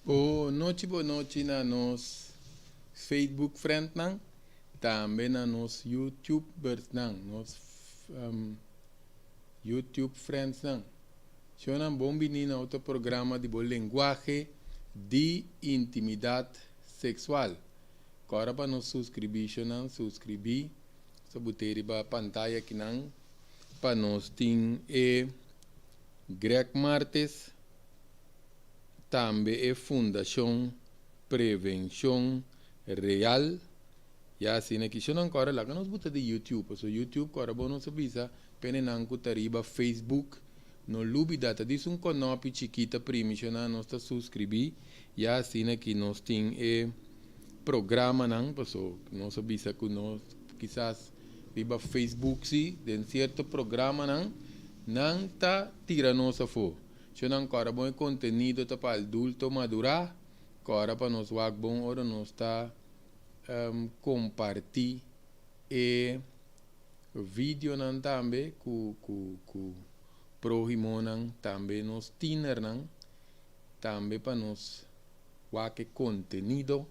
Bo nochi bo nochi na nos Facebook friendnan, tambe na nos YouTubersnan, nos YouTube friendsnan. Shownan bon bini na otro programa di bo lenguahe di intimidad sexual. Kòrda pa nos suskribí shownan, suskribí, sa but'é riba pantaya kinan pa nos tin e Greg Martes. Tambe e Fundashon Prevenshon Real ya asina ki shon nan kòrda laga nos buta di YouTube pasobra YouTube kòrda bo nos a bisa pene nan ku ta riba Facebook no lubida ta dis un kònòpi chikí ta primi shon nan nos ta suskribí ya asina ki nos tin e programanan pasobra nos a bisa ku nos kisas riba Facebook si den sierto programanan nan ta tira nos afó. Shonnan kòrda bon e kontenido ta pa adulto madurá, kòrda pa nos wak bon ora nos ta kompartí e videonan tambe ku ku ku próhimonan, tambe nos tienernan, tambe pa nos wak e kontenido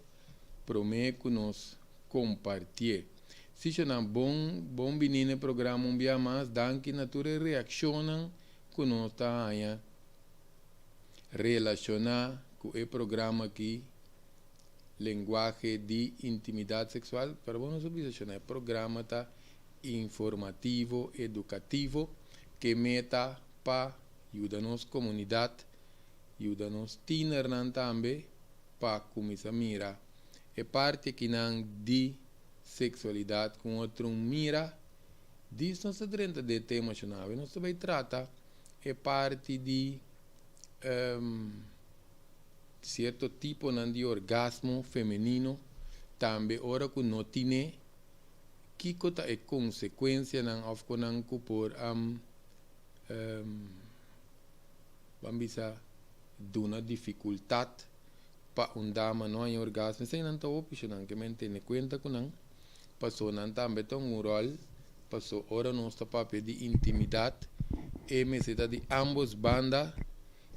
promé ku nos kompartié. Si shonnan bon bon bini na e programa un bia mas, danki na tur e reakshonnan ku nos ta haña relashoná ku e programa aki, Lenguahe di Intimidat Seksual, pero bo no sa bisa shona e programa ta informativo, edukativo, ke meta pa yuda nos komunidat, yuda nos tienernan tambe pa kuminsá mira e parti akinan di seksualidat ku un otro mira. Dis nos ta drenta den e tema shona awe nos ta bay trata e parti di cierto tiponan di orgasmo femenino tambe ora cu no tine kico ta e consecuencianan of con nan cu por ban bisa duna dificultad pa un dama no haña orgasmo eseinan ta hopi shona ke men tene cuenta cu nan. Paso nan tambe ta un ròl, paso ora nos ta papia di intimidat e mester ta di ambos banda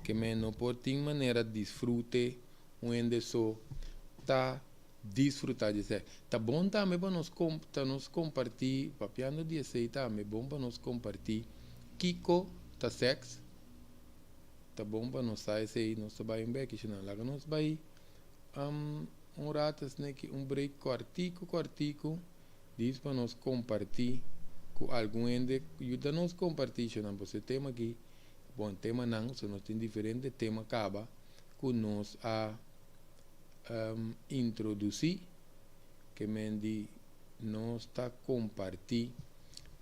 ke men no por tin manera disfrute un hende so ta disfruta di esei. Ta bon tambe pa nos ta nos kompartí, papiando di esei tambe bon pa nos kompartí kiko ta sèks, ta bon pa nos sa esei, nos ta bai un beki shina laga nos bai. Un rato esneki un break kòrtiku kòrtiku dis pa nos kompartí ku algun hende yuda nos kompartí shownan pasobra e tema aki bon temanan so nos tin diferente tema kaba ku nos a introdusí ke men di nos ta kompartí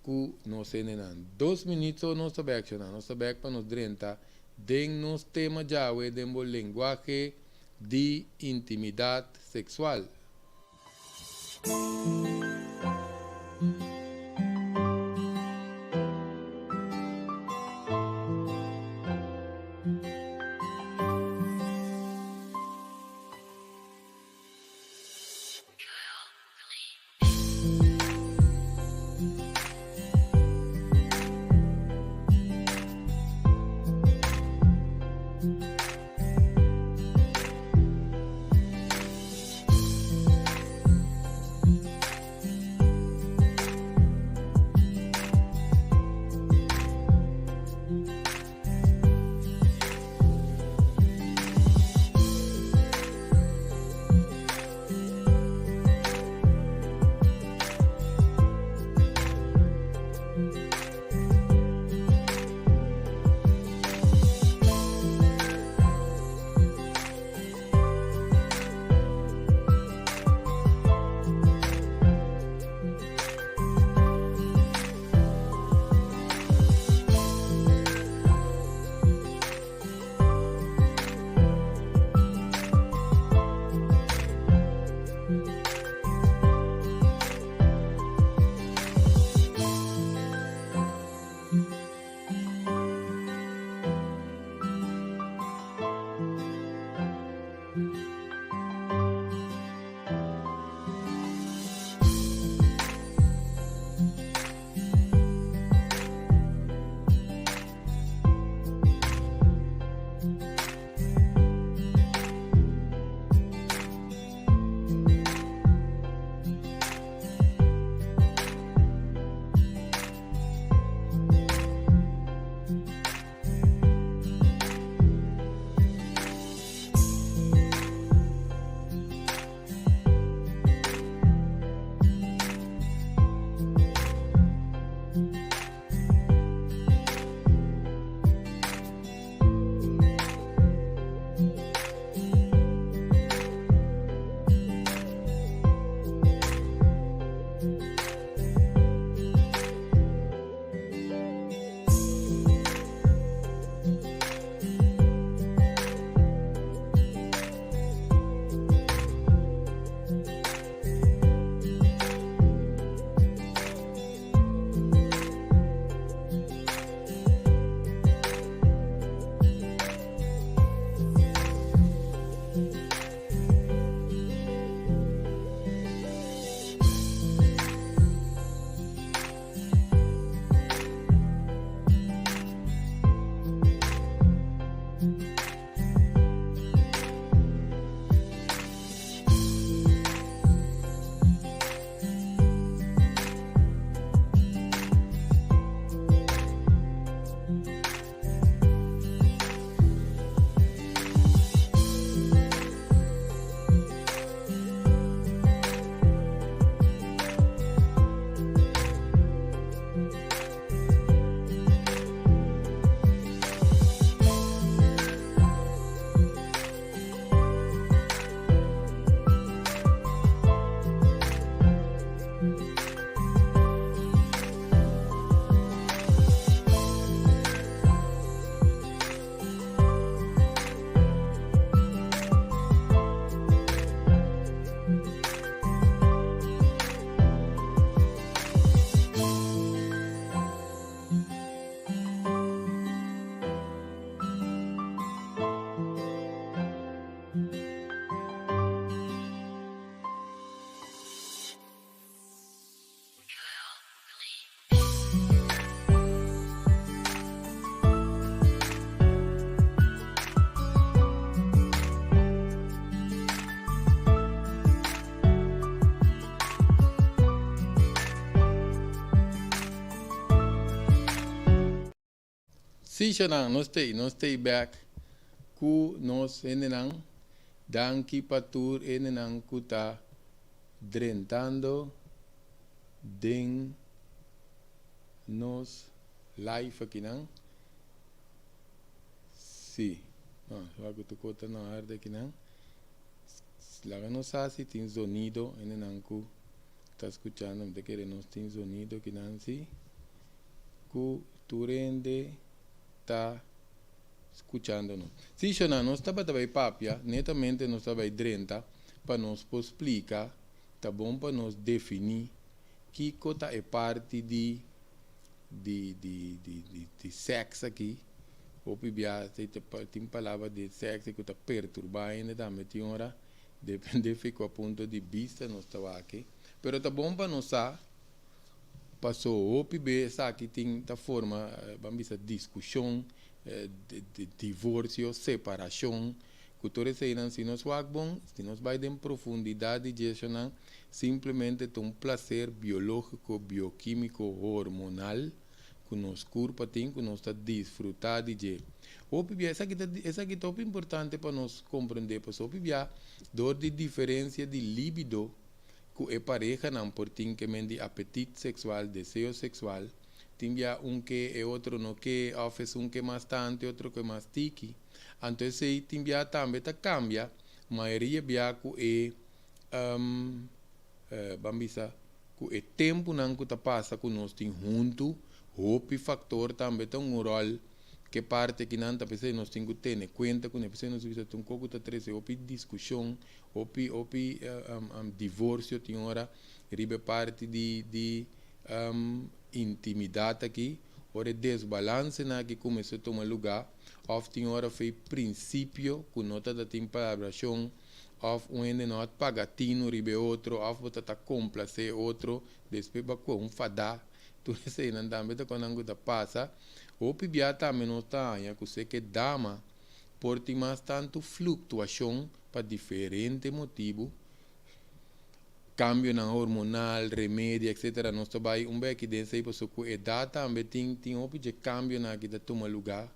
ku nos hendenan. Dos minüt so nos ta bèk shownan nos ta bèk pa nos drenta den nos tema djawe den bo lenguahe di intimidad sexual. Sí, Shanan, nos t'ei bèk ku nos hendenan. Danki pa tur hendenan ku ta drentando den nos live akinan. Sí, no, wak ku tur kos ta na orde akinan. Laga nos sa si tin zonido, hendenan ku ta skuchando, mi ta kere nos tin zonido akinan sí. Ku tur hende ta skuchando nos. Sí, shona, nos tabata bai papia, netamente nos ta bai drenta pa nos por splika, ta bon pa nos definí kiko ta e parti di di di di di di sèks aki. Hopi bia tin palabra di sèks ku ta perturbá hende tambe tin ora, depende fi kua punto di bista nos ta wak. Pero ta bon pa nos sa. Paso hopi be esaki tin ta forma ban bisa diskushon, divorsio, separashon, ku tur eseinan si nos wak bon, si nos bai den profundidat di djeshonan, simplemente ta un plaser biológiko, biokímiko, hormonal ku nos kurpa tin ku nos ta disfrutá di dje. Hopi bia esaki ta esaki ta hopi importante pa nos komprendé pasobra hopi bia dor di diferensia di libido, ku e parehanan por tin ke men di apetit seksual, deseo seksual, tin bia un ke e otro no ke òf esun ke mas tantu e otro ke mas tiki. Anto esei tin bia tambe ta kambia mayoria bia ku e ban bisa ku e tempunan ku ta pasa ku nos tin huntu, hopi faktor tambe ta un ròl. Ke parti akinan ta p'esei nos tin ku tene kuenta kuné, p'esei nos bisa ta un kos ku ta trese hopi diskushon, hopi hopi divorsio tin ora riba e parti di di intimidat aki, ora e desbalansenan aki kuminsá tuma lugá òf tin ora fei prinsipio ku no ta ta tin palabrashon òf un hende no a paga tinu riba e otro òf bo ta ta komplasé e otro despues bo a kohe un fadá. Tur eseinan tambe ta konan ku ta pasa. Hopi bia tambe nos ta haña ku seke dama por tin mas tantu fluktuashon pa diferente motibu, kambionan hormonal, remedio etsetera. Nos ta bai un beki den esei pasobra ku edat tambe tin tin hopi dje kambionan aki ta tuma lugá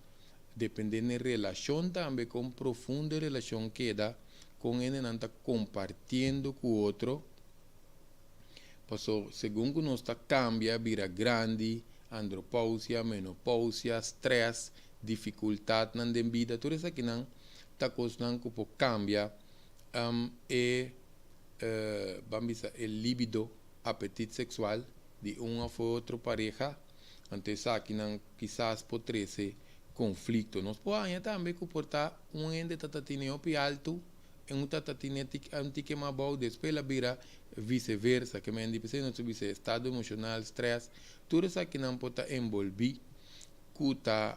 depende na e relashon tambe kon profundo e relashon keda, kon hendenan ta kompartiendo ku otro. Paso segun ku nos ta kambia bira grandi, andropousia, menopousia, strès, difikultatnan den bida, tur esakinan ta kosnan ku por kambia e ban bisa e libido, apetit seksual di un òf otro pareha. Anto esakinan kisas por trese konflikto. Nos por haña tambe ku por ta un hende ta ta tene hopi altu. E un ta ta tine un tiki mas abou, despues el a bira vice versa. Ke men di p'esei nos ta bisa estado emocional, stress, tur esakinan por ta enbolbí ku ta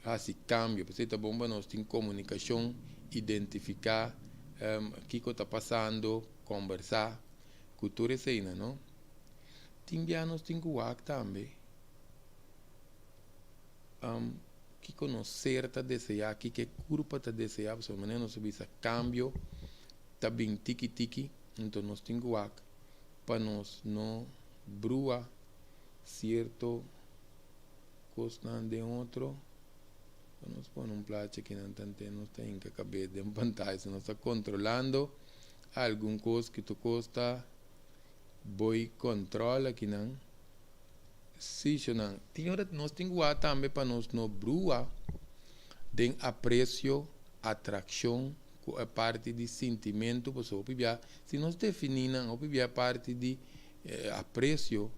hasi kambio. P'esei ta bon pa nos tin komunikashon, identifiká kiko ta pasando, kòmbersá ku tur eseinan, no. Tin bia nos tin ku wak tambe. Kiko nos ser ta deseá, kiko e kurpa ta deseá, pasobra manera nos a bisa kambio ta bin tiki tiki, anto nos tin ku wak pa nos no brua sierto kosnan den otro. Pa nos pone un plachi akinan tanten nos ta hinka kabes den pantaya, si nos ta kontrolando algun kos ki tur kos ta boi kòntròl akinan. Sí, shonnan. Tin ora nos tin ku wak tambe pa nos no brua den apresio, atrakshon ku e parti di sintimentu, pasobra hopi bia si nos definí nan hopi bia parti di apresio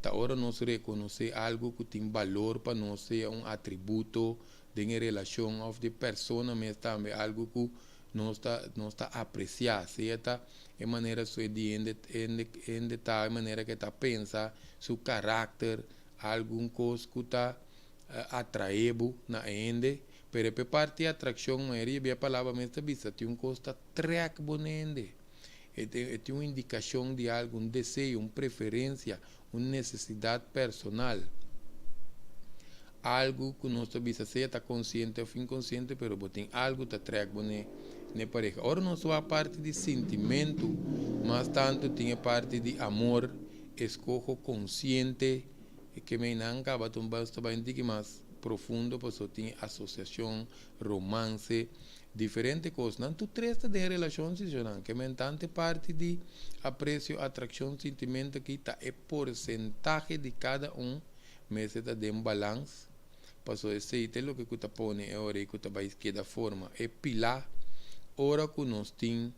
ta ora nos rekonosé algu ku tin balor pa nos, sea un atributo den e relashon òf di e persona mes tambe algu ku nos ta nos ta apresiá, sea ta e manera su e di hende hende hende ta, e manera ku e ta pensa, su karakter, algun kos ku ta atraé bo na e hende, pero e parti di atrakshon mayoria bia palabra mes ta bisa tin un kos ta trèk bo na hende, e tin e tin un indikashon di algu, un deseo, un preferensia, un nesesidat personal. Algu ku nos ta bisa sea ta konsiente òf inkonsiente pero bo tin algu ta trèk bo n'e n'e pareha. Ora nos wak parti di sintimentu mas tantu tin e parti di amor, eskoho konsiente, e ke mei nan kaba ta un bas ta bai un tiki mas. profundo pasobra tin asosiashon, romance, diferente kosnan. Tur tres ta den relashon si nan. Ke men tantu parti di apresio, atrakshon, sintimentu aki ta e porsentahe di kada un mester ta den balans. Pasobra esei ta loke ku ta pone e ora ei ku ta bai keda forma e pilá ora ku nos tin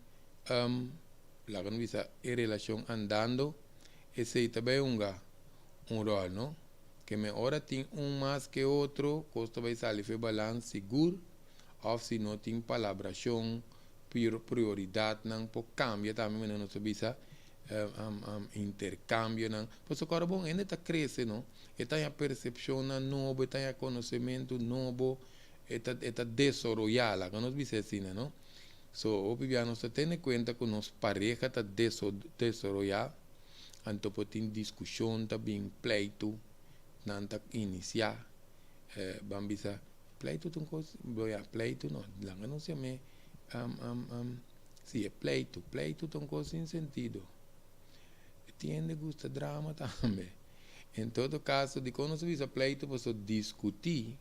laga nos bisa e relashon andando, esei ta bai hunga un ròl, no? Ke men ora tin un mas ke otro, kos ta bai sali for e balans sigur, òf si no tin palabrashon, prioridatnan por kambia tambe manera nos ta bisa interkambionan. Pasobra ora bo un hende ta krese, no, e ta haña persepshonnan nobo, e ta haña konosementu nobo, e ta desaroyá, laga nos bisa asina, no? So, hopi bia nos ta tene kuenta ku nos pareha ta desaroyá, anto por tin diskushon, ta bin pleitu, nan ta inisiá, ban bisa, pleitu ta un kos, ya, pleitu no, laga nos yam'é, si, e pleitu, pleitu ta un kos sin sentido. Tin hende gusta drama tambe. En todo kaso, dikon nos bisa pleitu? Pasobra diskutí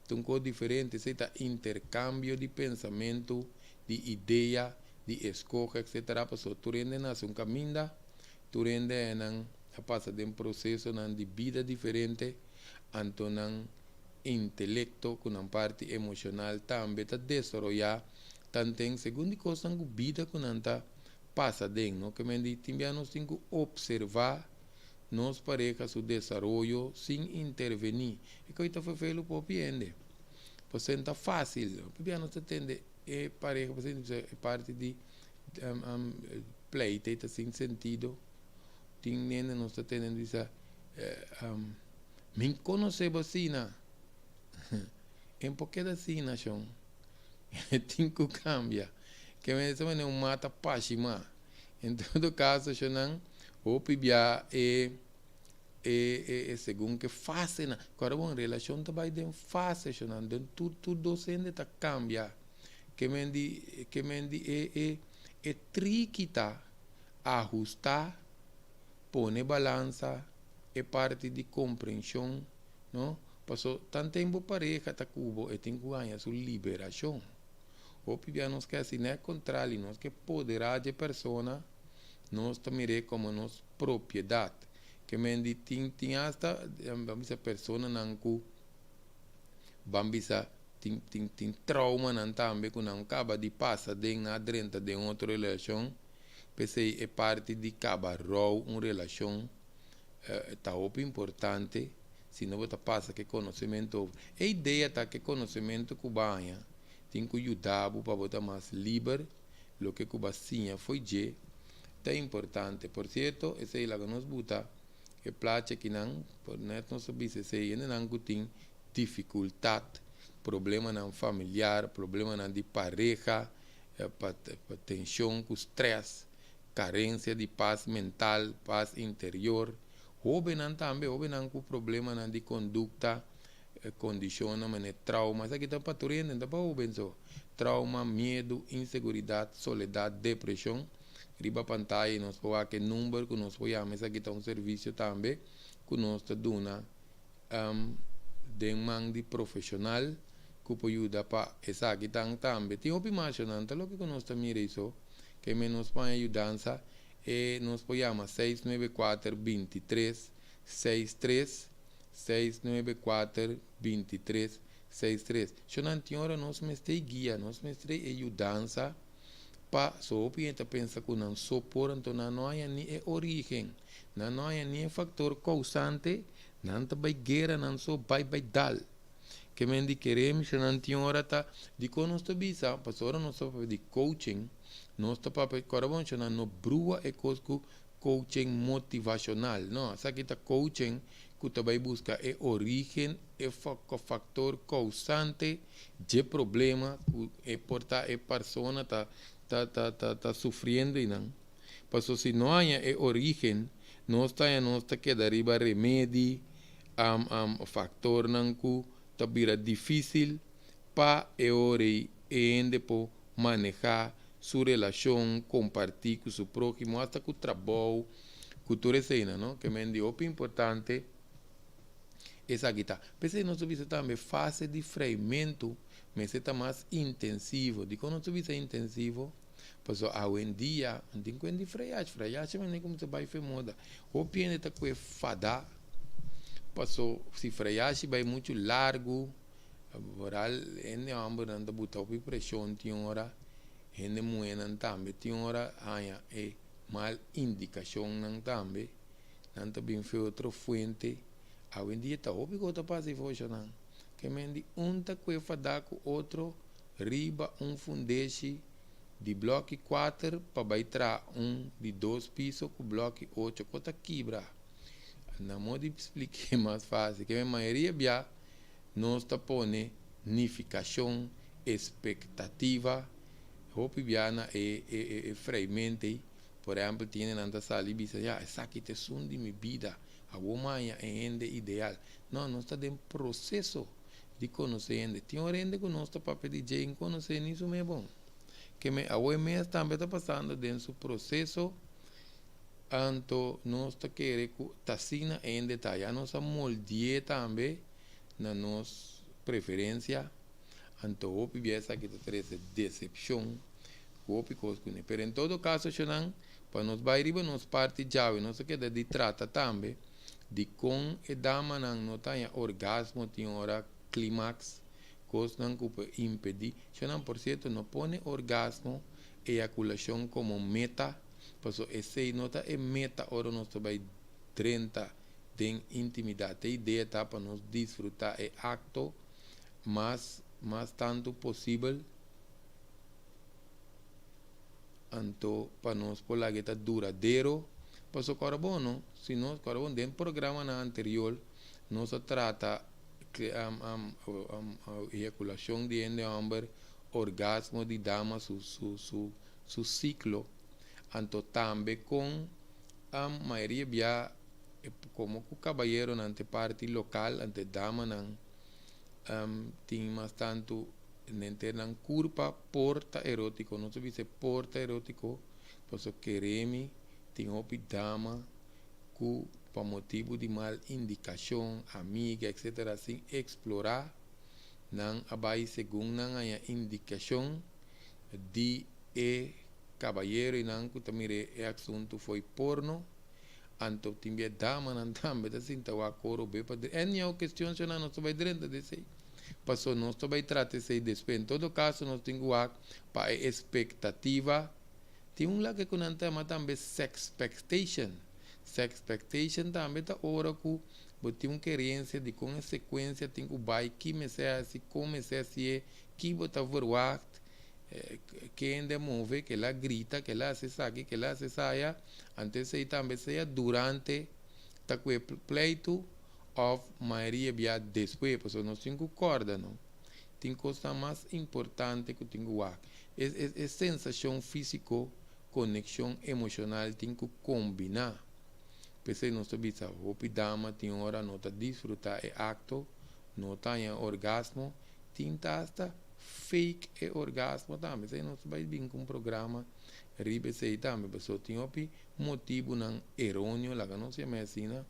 ta un kos diferente, esei ta interkambio di pensamentu, di idea, di eskoho, etcétera. Pasobra tur hende nase un kaminda, tur hende nan a pasa den prosesonan di bida diferente, anto nan intelekto ku nan parti emoshonal tambe ta desaroyá tanten segun di kosnan ku bida ku nan ta pasa den, no? Ke men di tin bia nos tin ku opservá nos pareha su desaroyo sin intervení. E kos ta ferfelu pa hopi hende. Pasobra no ta fásil. Hopi bia nos ta tende e pareha e parti di pleita ta sin sentido. Tin hende nos ta tende bisa, "Mi konosé bo asina." En por keda asina, shon. Tin ku kambia. Ke men esei manera un mata pashima. En todo kaso, shonnan, hopi bia e segun ke fasenan. Kòrda bon, relashon ta bai den fase, shonnan. Den tur dos hende ta kambia. Ke men di e triki ta ahustá, pone balansa, e parti di komprenshon, no? Paso tanten bo pareha ta ku bo, e tin ku haña su liberashon. Hopi bia nos ke hasi net kontrali, nos ke poderá dje persona, nos ta mir'é komo nos propiedat. Ke men di tin asta, ban bisa, personanan ku ban bisa tin traumanan tambe ku nan kaba di pasa den nan a drenta den otro relashon. P'esei e parti di kaba rou un relashon ta hopi importante, si no bo ta pasa ku konosementu over. E idea ta ku konosementu ku bo a haña tin ku yuda bo pa bo ta mas liber, loke ku bo a siña fo'i dje ta importante. Por sierto, esei laga nos buta e plachi akinan, por net nos a bisa esei hendenan ku tin difikultat, problemanan familiar, problemanan di pareha, pa tenshon ku strès, karensia di pas mental, pas interior. Hóbennan tambe, hóbennan ku problemanan di kondukta, kondishonnan manera trauma. Esaki ta pa tur hende, no ta pa hóben so. Trauma, miedu, inseguridat, soledat, depreshon. Riba pantaya nos por wak e number ku nos por yama. Esaki ta un servisio tambe ku nos ta duna den man di profeshonal ku por yuda pa esaki tan tambe. Tin hopi mashonan ta loke ku nos ta mira eiso, ke men nos por haña yudansa, e nos por yama 694 23 63, 694 23 63. Shonnan, tin ora nos mester guia, nos mester e yudansa pa so hopi hende ta pensa ku nan so por, anto nan no haña ni e orígen, nan no haña ni e faktor kousante, nan ta bai guera nan so bai bai dal. Ke men di kere mi, shonnan, tin ora ta dikon nos ta bisa, pasobra ora nos ta papia di coaching, nos ta papia, kòrda bon, shonnan, no brua e kos ku coaching motivashonal, no. Esaki ta coaching ku ta bai buska e orígen, e faktor kousante dje problema ku e por ta e persona ta sufriendo einan. Pasobra si no haña e orígen, nos ta haña nos ta keda riba remedi, faktornan ku ta bira difísil pa e ora ei e hende por manehá su relashon, kompartí ku su próhimo, asta ku trabou, ku tur eseinan, no? Ke men di hopi importante. Esaki ta. P'esei nos ta bisa tambe fase di freimentu mester ta mas intensivo. Dikon nos ta bisa intensivo? Pasobra awendia no tin kuen di freyashi. Freyashi manera ku ta bai fe moda. Hopi hende ta kue fada paso si freyashi bai muchu largu vooral hende hòmbernan ta buta hopi preshon tin ora, hende muhénan tambe tin ora haña e mal indikashonnan tambe. Nan ta bin fe otro fuente. Awendia ta hopi ku ta pasa e foshonan. Ke men di un ta kue fadá ku otro riba un fundeshi di blòki kuater pa bai traha un di dos piso ku blòki ocho ku ta kibra. Na modo di splik'é mas fásil, ke men mayoria bia nos ta pone nifikashon, espektativa, hopi bia na e e freimente ei. Por ehèmpel, tin hendenan ta sali i bisa, Ya, esaki ta esun di mi bida. Awor maña e hende ideal. No, nos ta den proseso di konosé hende. Tin ora hende ku nos ta papia di dje i n konosé ni su mes bon. Ke me awor e mes tambe ta pasando den su proseso, anto nos ta kere ku ta asina e hende ta. Ya nos a moldi'é tambe na nos preferensia, anto hopi bia esaki ta trese desepshon ku hopi kos kuné. Pero en todo kaso shonnan, Pa nos bai riba nos parti djawe nos a keda di trata tambe di kon e damanan no ta haña orgasmo tin ora klimaks, kosnan ku por impedí. Shonnan por sierto no pone orgasmo, eyakulashon komo meta, paso esei no ta e meta ora nos ta bai drenta den intimidat. E idea ta pa nos disfrutá e akto mas mas tantu posibel. Anto pa nos por laga e ta duradero, pasobra ku ora bon no, si nos ku ora bon den programanan anterior nos a trata eyakulashon di hende hòmber, orgasmo di dama su su su su siklo, anto tambe kon mayoria bia komo ku kabayeronan ta e parti lokal anto e damanan tin mas tantu Nenter nan kurpa por ta erótiko. Nos ta bisa e por ta erótiko pasobra keremi tin hopi dama ku pa motibu di mal indikashon, amiga etcetera sin eksplorá nan a bai segun nan haña indikashon di e kabayero i nan ku ta mira e asuntu fo'i porno. Anto tin bia damanan tambe ta sinta wak koro be pa drenta. Anyhow kestion shona nos ta bai drenta di esei. Paso nos ta bai trata esei despues. En todo kaso nos tin ku wak pa e espektativa. Tin un lake ku nan ta yama tambe sexpectation. Sexpectation tambe ta ora ku bo tin un kerensia di kon e sekuensia tin ku bai, ki mester hasi, kon mester hasié, ki bo ta verwagt, kende a move, kela a grita, kela a hasi esaki, kela a hasi esaya. Anto esei tambe sea durante ta ku e pleitu òf mayoria bia despues, pasobra nos tin ku kòrda no tin kosnan mas importante ku tin ku wak. E e e sensashon físiko, konekshon emoshonal tin ku kombiná. P'esei nos ta bisa hopi dama tin ora no ta disfrutá e akto, no ta haña orgasmo, tin ta asta fake e orgasmo tambe. P'esei nos ta bai bin ku un programa riba esei tambe, pasobra tin hopi motibunan eróneo, laga nos yama asina,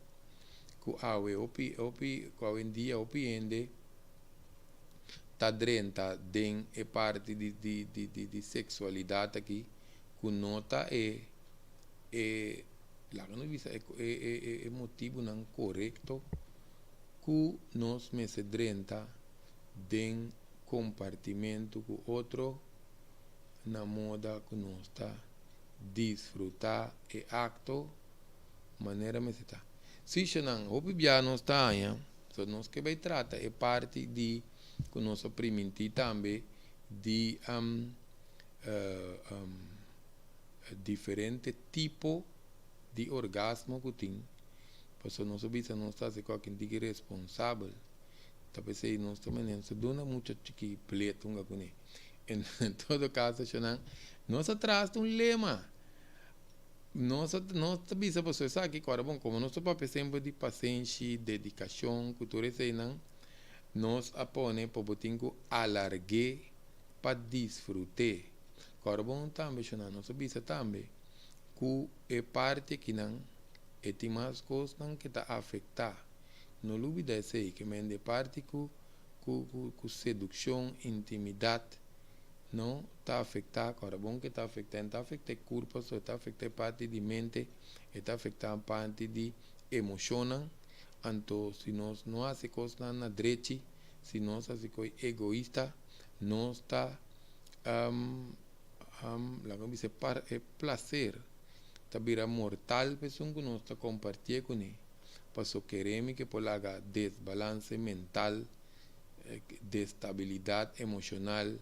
ku awe hopi hopi ku awendia hopi hende ta drenta den e parti di di di di seksualidat aki ku no ta e e laga nos bisa e e e motibunan korekto ku nos mester drenta den kompartimentu ku otro na moda ku nos ta disfrutá e akto. Manera mester ta. Sishanan, hopi bia nos ta haña, so nos ke bai trata e parti di ku nos a primintí tambe di diferente tipo di orgasmo ku tin, pasobra nos a bisa nos ta hasi kòke tiki responsabel, ta p'esei nos ta manera nos ta duna mucha chikí plet hunga kuné. En todo kaso, shannan, nos a traha hasta un lema. Nos a nos ta bisa boso esaki ku ora bon komo nos ta papia semper di pasenshi, dedikashon ku tur eseinan, nos a pone pa bo tin ku alarg'é pa disfrut'é. Ku ora bon tambe shona nos a bisa tambe ku e parti akinan e tin mas kosnan ke ta afektá. No lubidá esei, ke men di parti ku ku ku ku sedukshon, intimidat no ta afektá, kòrda bon ku e ta afektá, e no ta afektá e kurpa so, e ta afektá e parti di mente, e ta afektá parti di emoshonnan. Anto si nos no hasi kosnan na drechi, si nos hasi kos egoista, nos ta laga mi bisa e plaser ta bira mortal pa esun ku nos ta kompartié kuné. Paso kere mi ke por laga desbalanse mental, destabilidat emoshonal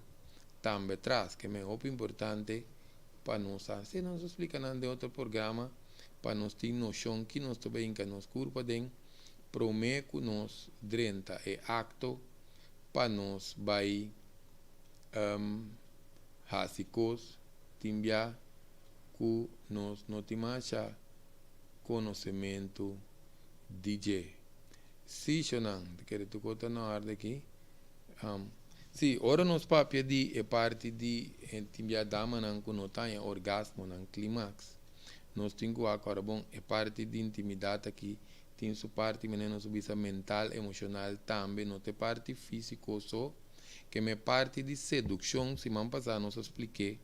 tambe tras. Ke men hopi importante pa nos hasi. Nos a splika nan den otro programa pa nos tin noshon ki nos ta bai hinka nos kurpa den promé ku nos drenta e akto pa nos bai hasi kos tin bia ku nos no tin masha konosementu di dje. Sí, shonnan, ta kere tur kos ta na orde aki. Sí, ora nos papia di e parti di tin bia damanan ku no ta haña orgasmonan, klimaks, nos tin ku wak ora bon e parti di intimidat aki tin su parti manera nos a bisa mental, emoshonal tambe, no ta e parti físiko so. Keme parti di sedukshon, siman pasá nos a splik'é.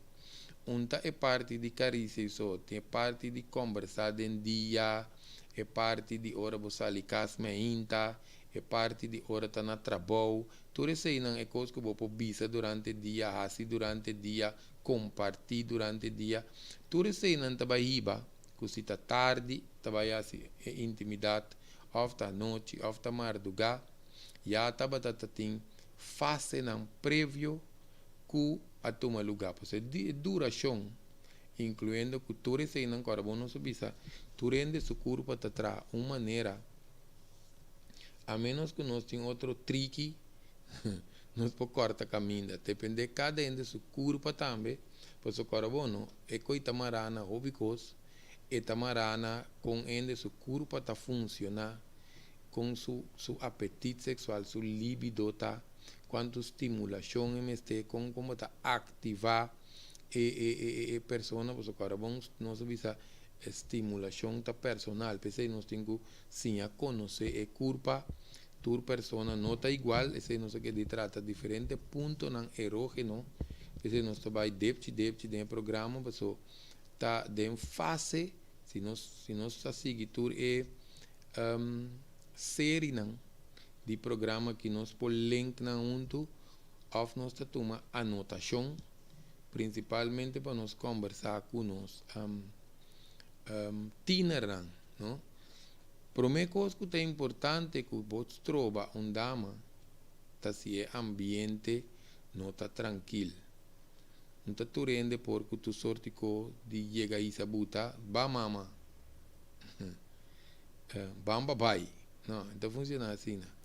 Un ta e parti di karisia i so, tin e parti di kòmbersá den dia, e parti di ora bo sali kas meinta, e parti di ora ta na trabou. Tur eseinan e kos ku bo por bisa durante dia, hasi durante dia, kompartí durante dia. Tur eseinan ta bai hiba ku si ta tardi ta bai hasi e intimidat òf ta anochi òf ta mardugá, ya tabata ta tin fasenan previo ku a tuma lugá. Pasobra e durashon, inkluyendo ku tur eseinan ku ora bo nos a bisa, tur hende su kurpa ta traha un manera, a ménos ku nos tin otro triki, nos por kòrta kaminda. Dependé kada hende su kurpa tambe, pasobra ku ora bo no, e koi ta mará na hopi kos, e ta mará na kon hende su kurpa ta funshoná, kon su su apetit seksual, su libido ta. Kuantu stimulashon e mester, kon kon bo ta aktivá e e e e persona, pasobra ku ora bon nos a bisa e stimulashon ta personal, p'esei nos tin ku siña konosé e kurpa, tur persona no ta igual, esei nos a keda di trata diferente puntonan erógeno, p'esei nos ta bai depchi depchi den e programa, pasobra ta den fase, si nos si nos ta sigui tur e serinan. Di programa ki nos por link nan huntu òf nos ta tuma anotashon, prinsipalmente pa nos kòmbersá ku nos tienernan, no. Promé kos ku ta importante ku bo stroba un dama ta si e ambiente no ta trankil. No ta tur hende por ku tur sorti ko di yega hisa buta, ba mama. Ban pa bai. No, e ta funciona asina.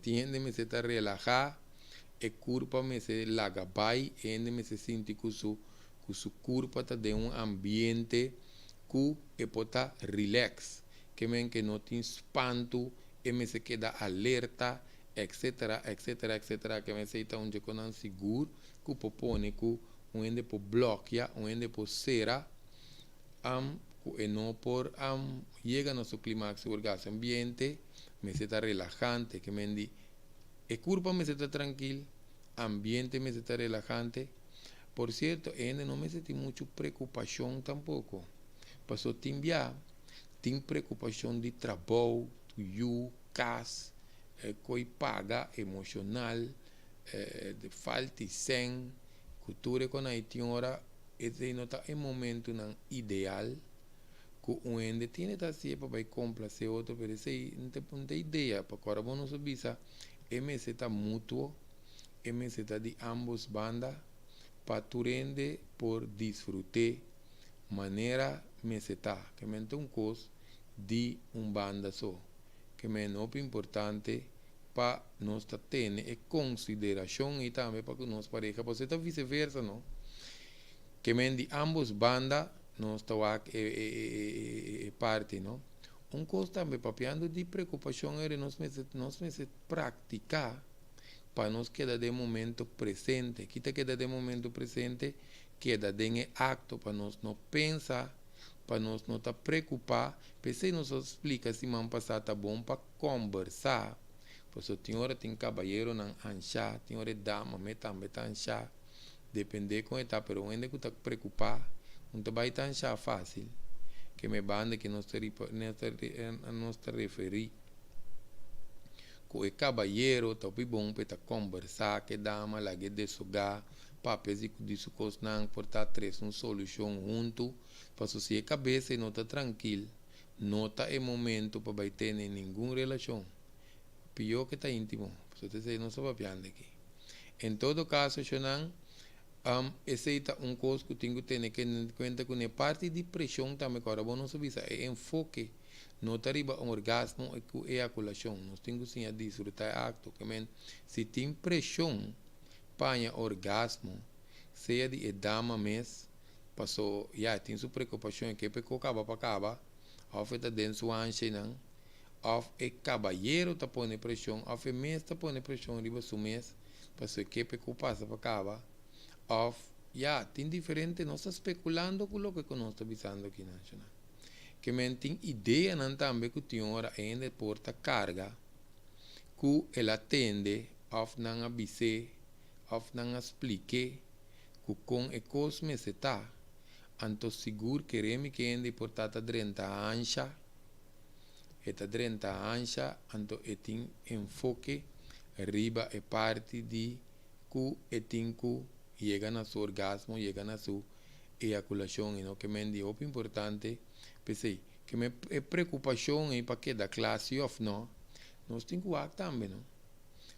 Tin hende mester ta relaha, e curpa mester laga bai, e hende mester sinti cu su cu su curpa ta den un ambiente cu e por ta relax. Ke men ke no tin spantu, e mester keda alerta, etcetera, etcetera, etcetera. Ke men esey ta un dje konan sigur cu por pone cu un hende por blokia, un hende por cera. Am ku e no por am yega na su klimaks orgasmo. Ambiente mester ta relahante, ke men di e kurpa mester ta trankil, ambiente mester ta relahante. Por sierto, e hende no mester tin muchu preokupashon tampoko, pasobra tin bia tin preokupashon di trabou, yu, kas, koi paga, emoshonal, falta di sèn, ku tur e konai tin ora. Esei no ta e momentunan ideal ku un hende tene ta hasié pa bai komplasé otro, pero esei no ta no ta idea. Pasobra ora bo nos a bisa e mester ta mutuo, e mester ta di ambos banda pa tur hende por disfruté manera mester ta. Ke men ta un kos di un banda so. Ke men hopi importante pa nos ta tene e konsiderashon ei tambe pa ku nos pareha, pasobra ta viseversa no. Ke men di ambos banda nos ta wak e e e e parti no. Un kos tambe papiando di preokupashon eri nos mester nos mester praktiká pa nos keda den momento presente. Ki ta keda den momento presente? Keda den e akto pa nos no pensa. Pa nos no ta preokupá. P'esei nos a splika siman pasá, ta bon pa kombersá. Pasobra tin ora tin kabayeronan anshá, tin ora dama mes tambe ta anshá. Dependé kon e ta, pero un hende ku ta preokupá, no ta bai ta anshá fásil. Ke men banda ku nos ta referí ku e kabayero ta bon pa ta kombersá ku dama, lag'é deshogá, papia di su kosnan, por ta trese un solushon huntu, pasobra si e kabes no ta trankil, no ta e momento pa bai tene ningun relashon. Pió ku ta íntimo, pasobra nos ta papiando aki. En todo kaso, shonnan, esei ta un kos ku tin ku tene kuenta ku e parti di preshon tambe, ku awor nos bisa e enfoke no ta riba un orgasmo ku eyakulashon. Nos tin ku siña disfrutá e akto. Ke men, si tin preshon pa orgasmo, sea di e dama mes, paso ya tin su preokupashon ku e kaba pa kaba, òf ta den su anshanan, òf e kabayero ta pone preshon, òf e mes ta pone preshon riba su mes, paso ke ku pasa pa kaba, òf ya tin diferente, nos ta spekulando ku loke nos ta bisando aki nashonal. Ke men, tin ideanan tambe ku tin ora ainda por ta karga ku el a tende òf nan a bis'é òf nan a splik'é ku kon e kos mester ta. Anto sigur kere mi ku hende por ta drenta ansha, e ta drenta ansha, anto e tin enfoke riba e parti di ku e tin ku yega na su orgasmo, yega na su eyakulashon. I no ke men di hopi importante, p'esei ke men e preokupashon ei pa keda kla si òf no, nos tin ku wak tambe, no?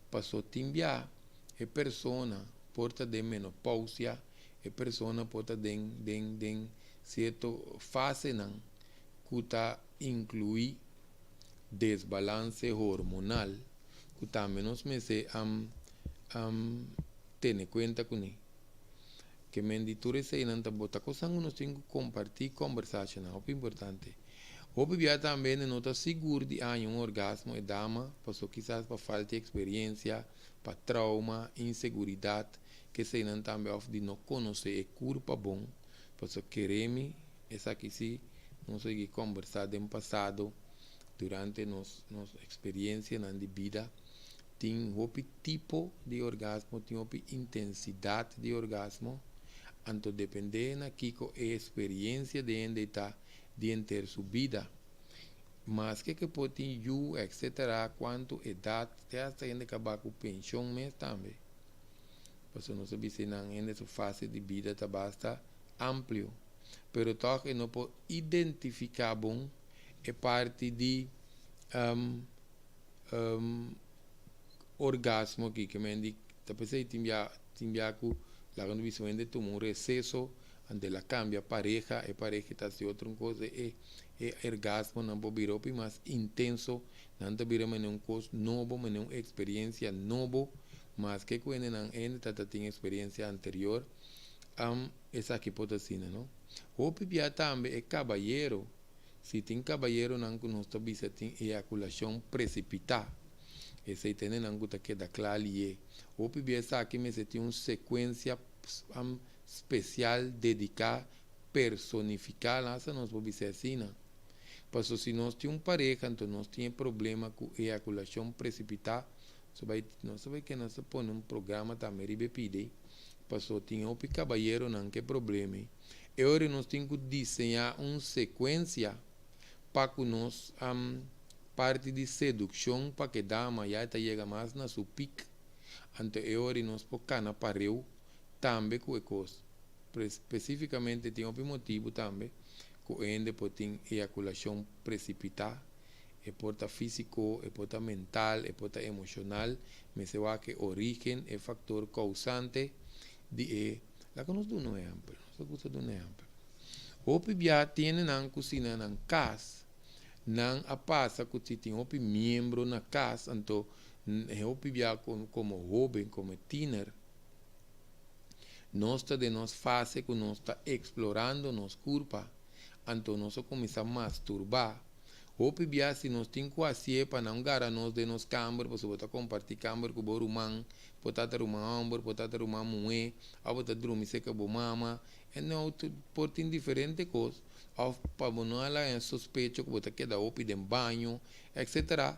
Paso tin bia e persona por ta den menopausia, e persona por ta den sierto fasenan ku ta inkluí desbalanse hormonal, ku tambe nos mester tene kuenta kuné. Ke men di tur eseinan ta bota kosnan ku nos tin ku kompartí, kombersashon hopi importante. Hopi bia tambe no ta sigur di haña un orgasmo e dama, paso kisas pa falta di eksperensia, pa trauma, inseguridat, ku eseinan tambe, òf di no konosé e kurpa bon, paso kere mi, esaki sí, nos a kombersá den pasado durante nos eksperensianan di bida, tin hopi tipo di orgasmo, tin hopi intensidat di orgasmo, anto dependé na kiko e eksperensia di hende ta di henter su bida. Maske ku por tin yu, etc., kuantu edat, te hasta hende kaba ku penshon mes tambe. Paso nos bisa nan hende su fase di bida ta basta amplio. Pero toch e no por identifiká bon e parti di orgasmo aki, ke men di ta p'esei tin bia ku laga nos bisa hende tuma un reseso, anto el a kambia pareha, e pareha ta hasi otro kos, e orgasmonan por bira hopi mas intenso, nan ta bira manera un kos nobo, manera un eksperensia nobo, maske ku hendenan hende ta tin eksperensia anterior, esaki por ta asina, no? Hopi bia tambe e kabayero, si tin kabayeronan ku nos ta bisa tin eyakulashon presipitá, esei ta hendenan ku ta keda kla lihé. Hopi bia esaki mester tin un sekuensia spesial dediká, personifiká, hasta nos por bisa asina. Paso si nos tin un pareha, anto nos tin problema ku eyakulashon presipitá, nos bai ke nos pone un programa tambe riba pidi, paso tin hopi kabayeronan ku problema. E ora nos tin ku diseñá un sekuensia pa ku nos parti di sedukshon pa ku dama ya ta yega mas na su peak. Anto e ora nos por kana pareu tambe ku e kos. Spesífikamente tin hopi motibu tambe ku hende por tin eyakulashon presipitá, e por ta físiko, e por ta mental, e por ta emoshonal, mester wak e orígen, e faktor kousante di e. Laga nos duna un ehèmpel, nos ta gusta duna un ehèmpel. Hopi bia tin hendenan ku si na nan kas, nan a pasa ku si tin hopi miembro na kas, anto hopi bia komo hóben, komo tiener, nos ta den nos fase ku nos ta eksplorando nos kurpa, anto nos a kuminsá masturbá. Hopi bia si nos tin ku hasié pa nan gara nos den nos kamber, pasobra bo ta kompartí kamber ku bo ruman, por ta ruman hòmber, por ta ruman muhé, òf bo ta drumi serka bo mama. E no por tin diferente kos, òf pa bo no a laga sospecho ku bo ta keda hopi den baño, etc.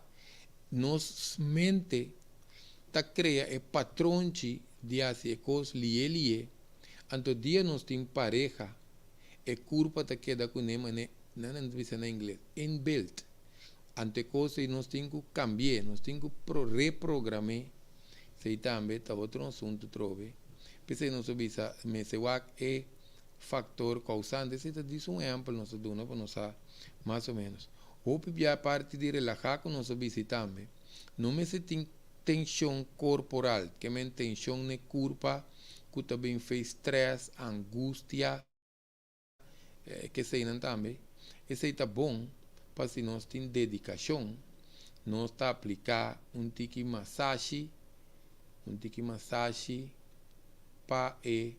Nos mente ta krea e patronchi di hasi e kos lihe lihe. Anto dia nos tin pareha, e kurpa ta keda kuné manera, nan ta bisa na ingles, inbuilt. Anto e kos ei nos tin ku kambi'é, nos tin ku reprogram'é. Esei tambe ta otro asuntu trobe. P'esei nos a bisa mester wak e faktor kousante. Esei ta djis un ehèmpel nos a duna pa nos sa mas o ménos. Hopi bia parti di relahá ku nos a bisi tambe, no mester tin tenshon korporal, ke men tenshon n'e kurpa ku ta bin fei strès, angustia, Keseinan tambe. Esei ta bon pa si nos tin dedikashon, nos ta apliká un tiki masashi, un tiki masashi pa e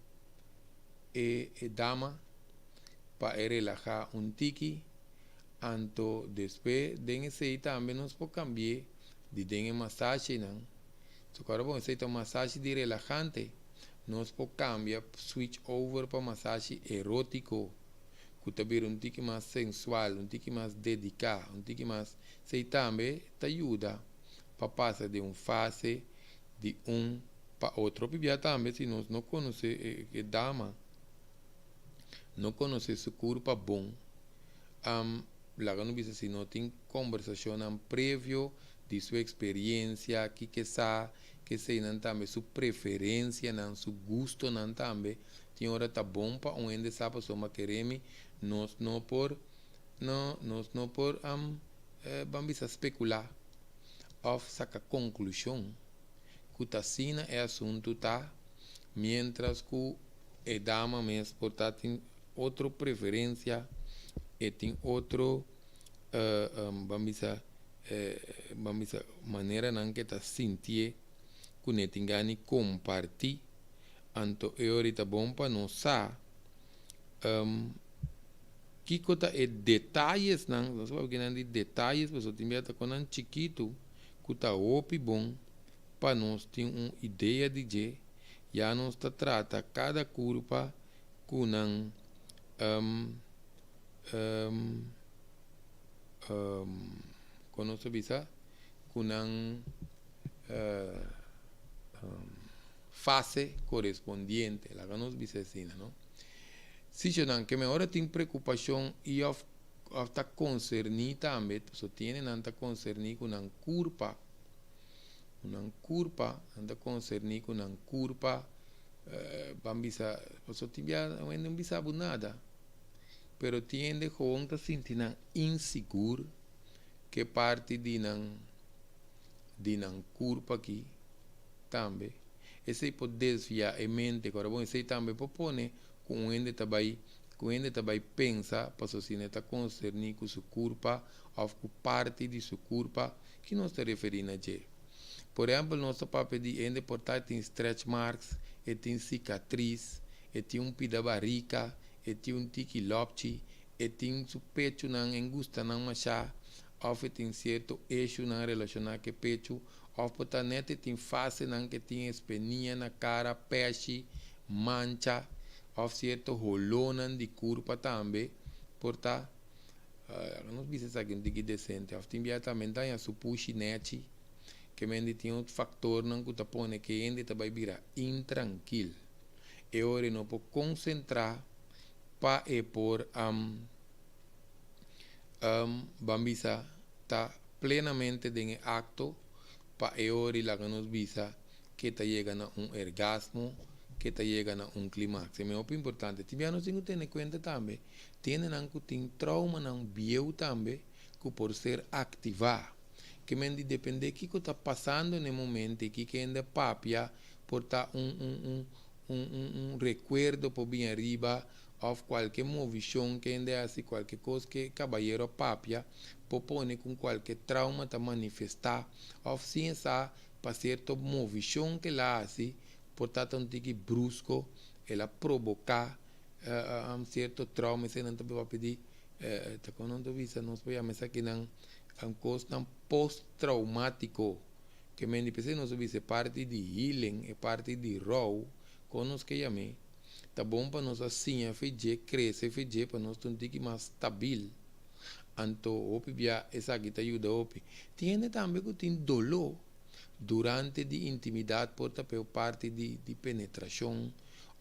e e dama, pa e relahá un tiki. Anto despues den esei tambe nos por kambi'é di den e masashinan. So kòrda bon, esei ta un masashi di relahante. Nos por kambia, switch over, pa masashi erótiko, ku ta bira un tiki mas sensual, un tiki mas dediká, un tiki mas. Esei tambe ta yuda pa pasa di un fase di un pa otro. Hopi bia tambe si nos no konosé e dama, no konosé su kurpa bon, laga nos bisa si no tin kombersashonnan previo di su eksperiensia, kiko e sa, Keseinan tambe su preferencianan, su gustonan tambe. Tin ora ta bon pa un hende sa pasobra keremi nos no por no nos no por ban bisa specula of saca conclusion cu ta asina e asunto ta mientras cu e dama mes por ta tin otro preferencia, e tin otro ban bisa ban bisa maneranan ke ta sintié ku ne tin gana di kompartí. Anto e ora ta bon pa nos sa kiko ta e detayesnan, nos a papia kinan di detayes pasobra tin bia ta konan chikitu ku ta hopi bon pa nos tin un idea di dje, ya nos ta trata kada kurpa ku nan Kon nos ta bisa ku nan fase korespondiente, laga nos bisa asina no. Sichonan ke men ora tin preokupashon i òf òf ta konserní tambe, pasobra tin hendenan ta konserní ku nan kurpa, ku nan kurpa, nan ta konserní ku nan kurpa, ban bisa pasobra tin bia un hende no bisa bo nada. Pero tin hende gewoon ta sinti nan insigur ke parti di nan di nan kurpa aki tambe. Esei por desvia e mente. Kora bon esei tambe por pone ku un hende ta bai ku un hende ta bai pensa pasobra si ne ta konserní ku su kurpa òf ku parti di su kurpa ki nos ta referí na dje. Por ehèmpel nos ta papia di hende por ta tin stretch marks, e tin sikatris, e tin un pida barika, e tin un tiki lòpchi, e tin su pechunan en gusta nan mashá, òf e tin sierto eshunan relashoná ku e pechu, òf por ta nèt e tin fasenan ku e tin espenia na kara, pèshi, mancha, òf sierto holónan di kurpa tambe por ta. Nos bisa esaki un tiki desente. Òf tin bia tambe ta haña su pushi nèchi, ke mende tin otro faktornan ku ta pone ku e hende ta bai bira intrankil. E ora e no por konsentrá pa e por ban bisa ta plenamente den e akto pa e ora i laga nos bisa ke ta yega na un ergasmo, ke ta yega na un klimaks. E mi hopi importante. Tin bia nos tin ku tene kuenta tambe tin hendenan ku tin traumanan bieu tambe ku por ser aktivá. Ke men di dependé kiko ta pasando na e momento i kiko hende a papia por ta un un un un un un rekuerdo por bin ariba òf kualke movishon ke hende hasi, kualke kos ke e kabayero a papia por pone ku kualke trauma ta manifestá òf sin e sa pa sierto movishon ke el a hasi por ta ta un tiki brusko el a proboká sierto trauma. Esei nan ta papia di ta kon nan ta bisa nos por yama esakinan kosnan post-traumatiko. Ke men di p'esei nos a bisa e parti di healing, e parti di rou, kon nos ke yam'é. Ta bon pa nos a siña fe dje, krese fe dje pa nos ta un tiki mas stabil. Anto hopi bia esaki ta yuda hopi. Tin hende tambe ku tin doló durante di intimidat por ta p'e parti di di penetrashon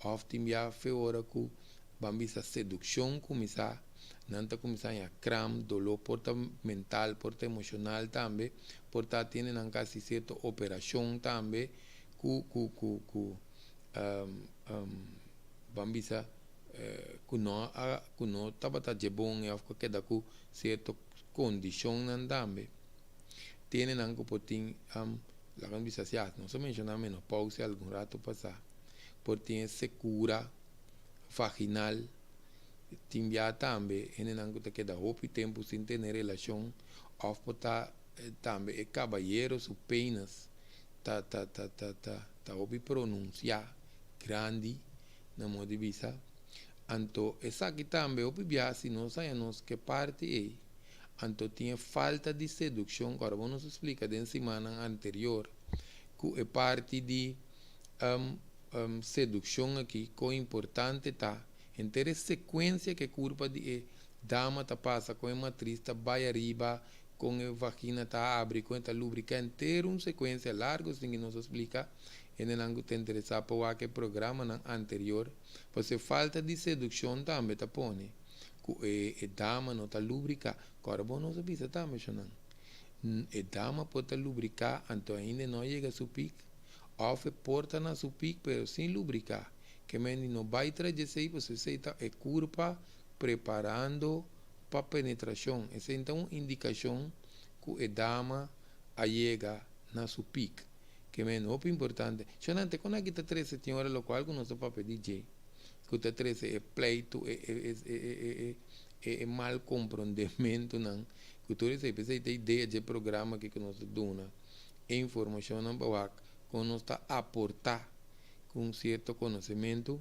òf tin bia fe ora ku ban bisa sedukshon kuminsá nan ta kuminsá haña kram, doló por ta mental por ta emoshonal tambe, por ta tene nan ka hasi sierto operashon tambe ku ku ku ku ban bisa ku no a ku no tabata dje bon òf ku a keda ku sierto kondishonnan tambe. Tene nan ku por tin laga nos bisa si nos a menshoná menopausia algun rato pasá por tin e sekura vaginal tin bia tambe hendenan ku ta keda hopi tempu sin tene relashon òf por ta tambe e kabayero su penis ta ta ta ta ta ta hopi pronunsiá grandi na modo di bisa anto esaki tambe hopi bia si nos haña nos ke parti ei anto tin e falta di sedukshon ku ora bo nos a splika den simannan anterior ku e parti di sedukshon aki kon importante ta henter e sekuensia ku e kurpa di e dama ta pasa kon e matris ta bai ariba kon e vagina ta abri kon e ta lubriká henter un sekuensia largu sin ku nos a splika hendenan ku ta interesá pa wak e programanan anterior pasobra e falta di sedukshon tambe ta pone ku e e dama no ta lubriká. Kòrda bo nos a bisa tambe shonnan, e dama por ta lubriká anto ainda e no a yega su pik, òf e por ta na su pik pero sin lubriká. Ke men di no bai tras di esei pasobra esei ta e kurpa preparando pa penetrashon. Esei ta un indikashon ku e dama a yega na su pik. Ke men hopi importante. Shonnan te kon aki ta trese tin ora lokual ku nos ta papia di dje. ku ta trese e pleitu, e e e e mal komprondementunan ku tur esei. P'esei ta idea dje programa aki ku nos ta duna e informashonnan pa wak kon nos ta aportá ku un sierto konosementu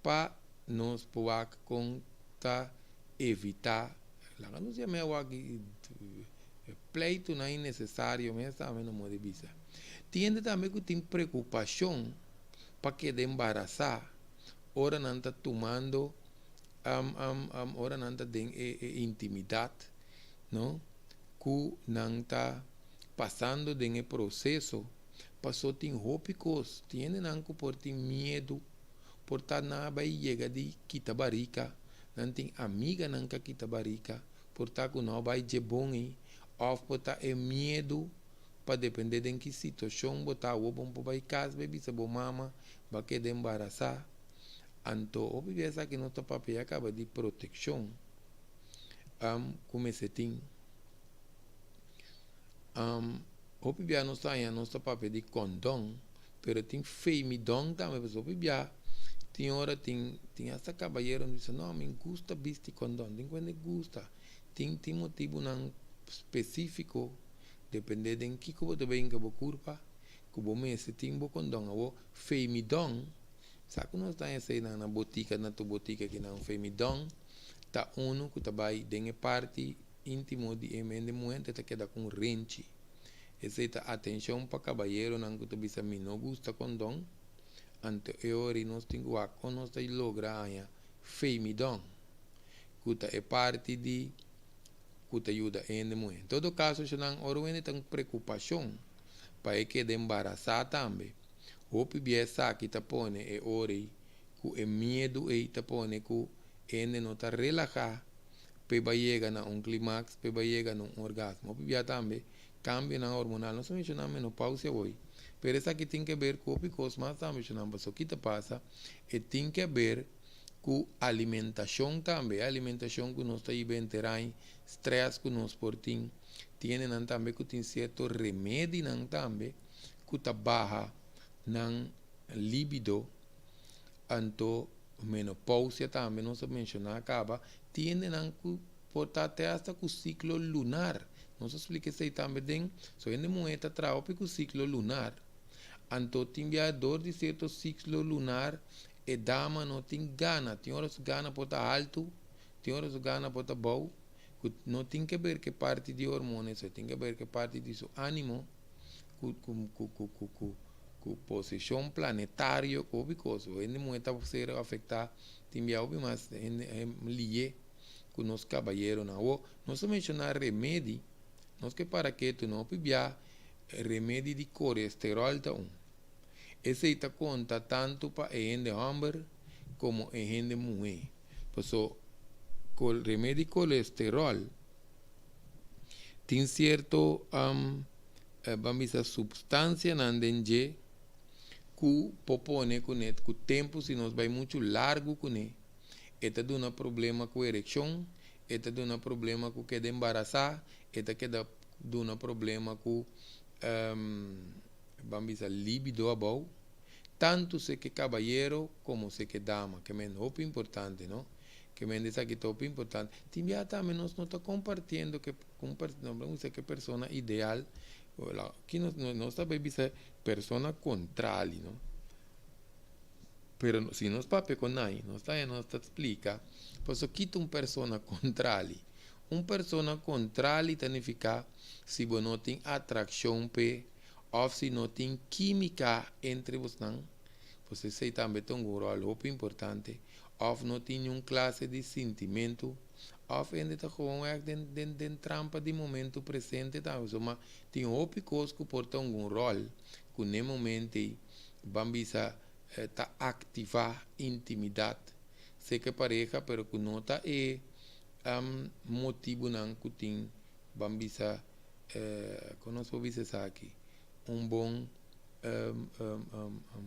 pa nos por wak kon ta evitá, laga nos yam'é awor aki pleitunan innesesario mes tambe no mor di bisa. Tin hende tambe ku tin preokupashon. pa keda embarasá ora nan ta tumando ora nan ta den e e intimidat no ku nan ta pasando den e proseso paso tin hopi kos tin hendenan ku por tin miedu por ta nan a bai yega di kita barika nan tin amiganan ku a kita barika por ta ku no a bai dje bon ei òf por ta e miedu pa depende den ki situacion bo ta awo bon por bay cas bay bisa bo mama bo a keda embarasa anto hopi bia esaki nos ta papia caba di proteccion cu mester tin hopi bia nos ta haña nos ta papia di condon pero tin femidon tambe pasobra hopi bia tin ora tin tin hasta cabayero bisa no mi gusta bisti condon tin cuende gusta tin tin motibonan specifico. Depende den kiko bo ta bay hinka bo kurpa ku bo mester tin bo kondon. Awor femidon, sa ku nos ta haña eseinan na botika, na tur botika kinan. Femidon ta unu ku ta bay den e parti intimo di e hende muhé ta keda ku un renchi. Esei ta atenshon pa kabayeronan ku ta bisa mi no gusta kondon, anto e ora nos tin ku wak kon nos ta logra haña femidon ku ta e parti di. ku ta yuda e hende muhé. En todo kaso, nan ora un hende ta un preokupashon pa e keda embarasá tambe. Hopi bia esaki ta pone e ora ei ku e miedu ei ta pone ku e hende no ta relahá pa e bai yega na un klimaks, pa e bai yega na un orgasmo. Hopi bia tambe kambionan hormonal. Nos a menshoná menopausia awor, pero esaki tin ke ber ku hopi kos mas tambe, shonnan, pasobra ki ta pasa? E tin ke ber. Ku alimentashon tambe, e alimentashon ku nos ta hiba enterai, strès ku nos por tin, tin hendenan tambe ku tin sierto remedinan tambe ku ta baha nan libido, anto menopausia tambe nos a menshoná kaba, tin hendenan ku por ta te asta ku siklo lunar, nos a splika esei tambe den, so hende muhé ta traha hopi ku siklo lunar, anto tin bia dor di sierto siklo lunar E dama no tin gana, tin ora su gana por ta haltu, tin ora su gana por ta bou, ku no tin ke ber ke parti di hormona eso, tin ke ber ke parti di su animo ku ku ku ku ku ku Ku posishon planetario ku hopi kos. Hende muhé ta ser afektá tin bia hopi mas hende lié ku nos kabayeronan. Awor, nos a menshoná remedi, nos ke para ketu no hopi bia remedi di kolesteròl ta un. Esei ta konta tantu pa e hende hòmber komo e hende muhé. Paso remedi kolesteròl tin sierto ban bisa supstansianan den dje ku por pone kuné ku tempu si nos bai muchu largu kuné e ta duna problema ku erekshon, e ta duna problema ku keda embarasá, e ta keda duna problema ku ban bisa libido abou, tantu seke kabayero komo seke dama, ke men hopi importante no, ke men esaki ta hopi importante. Tin bia tambe nos no ta kompartiendo ke no ban bisa ke persona ideal, aki nos nos ta bay bisa persona kontrali no, pero si nos papia ku nan nos ta nos ta splika pasobra kita un persona kontrali. Un persona kontrali ta nifiká si bo no tin atrakshon p'e òf si no tin kímika entre bosnan, pues esei tambe ta un ròl hopi importante, òf no tin niun klase di sintimentu, òf hende ta gewoon ègt den den den trampa di momentu presente tambe. So ma tin hopi kos ku por ta un ròl ku n'e momento ei ban bisa ta aktivá intimidat serka e pareha pero ku no ta e motibunan ku tin ban bisa kon nos por bisa esaki un bon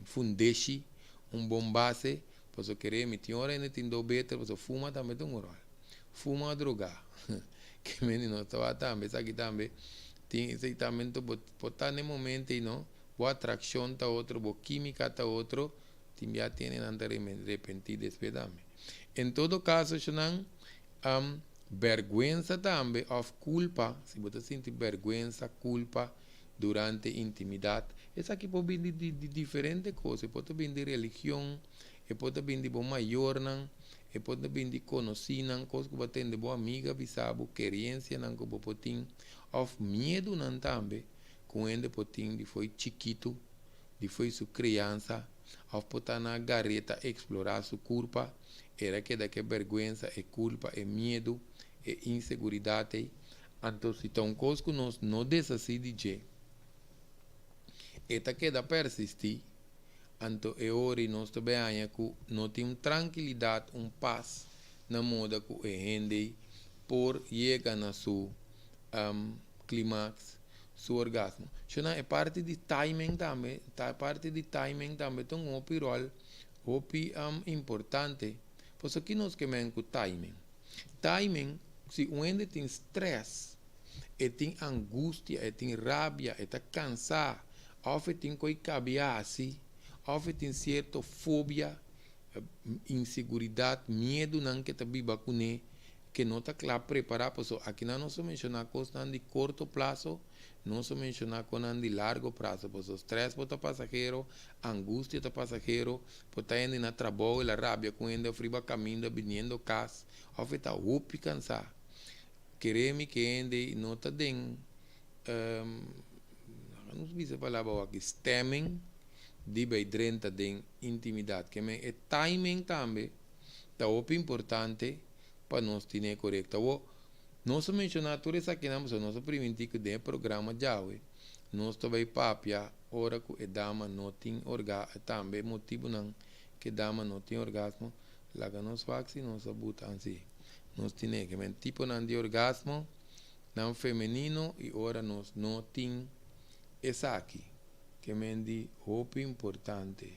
fundeshi un bon base pasobra kere mi tin ora hende tin do beter pasobra fuma tambe ta un ròl fuma o droga ke mende nos ta wak tambe esaki tambe tin esaki tambe bo por ta na e momento ei no bo atrakshon ta otro bo kimika ta otro tin bia tene nan ta repenti despues tambe. En todo caso esnan berguensa tambe of culpa, si bo ta sinti berguensa, culpa durante intimidad, esaki por bin di di diferente cos, e por ta bin di religion, e por ta bin di bo mayornan, e por ta bin di conocinan, cos cu bo a tende bo amiga bisa bo, keriencianan cu bo por tin, of miedunan tambe cu un hende por tin di fo'i chikito. Di fo'i su kriansa òf por ta na gareta eksplorá su kurpa, el a keda ku e bèrgwensa, e kulpa, e miedu, e inseguridat ei. Anto si ta un kos ku nos no deshasí di dje, e ta keda persistí, anto e ora ei nos ta bai haña ku no tin un trankilidat, un pas na moda ku e hende ei por yega na su klimaks. Su orgasmo. Shona e parti di timing tambe, ta parti di timing tambe ta un hopi rol, hopi importante. Pasobra ki nos ke men ku timing? Timing, si un hende tin stress, e tin angustia, e tin rabia, e ta kansa, òf e tin koi kabia hasi, òf e tin sierto fobia, inseguridat, miedunan ke ta biba kuné, ke no ta kla prepará pasobra akinan nos a menshoná kosnan di korto plaso, nos a menshoná konan di largo plaso pasobra strès por ta pasahero, angustia ta pasahero, por ta hende na trabou el a rabia ku hende òf riba kaminda biniendo kas òf e ta hopi kansá. Kere mi ke hende no ta den nos bisa e palabra awor aki stemming di bai drenta den intimidat. Ke men e timing tambe ta hopi importante pa nos tine korekto. Awor, nos a menshoná tur esakinan pasobra nos a primintí ku den e programa djawe nos ta bai papia ora ku e dama no tin orga tambe e motibunan ku e dama no tin orgasmo. Laga nos wak si nos a buta ansi. Nos tine ke men tiponan di orgasmo nan femenino i ora nos no tin esaki ke men di hopi importante.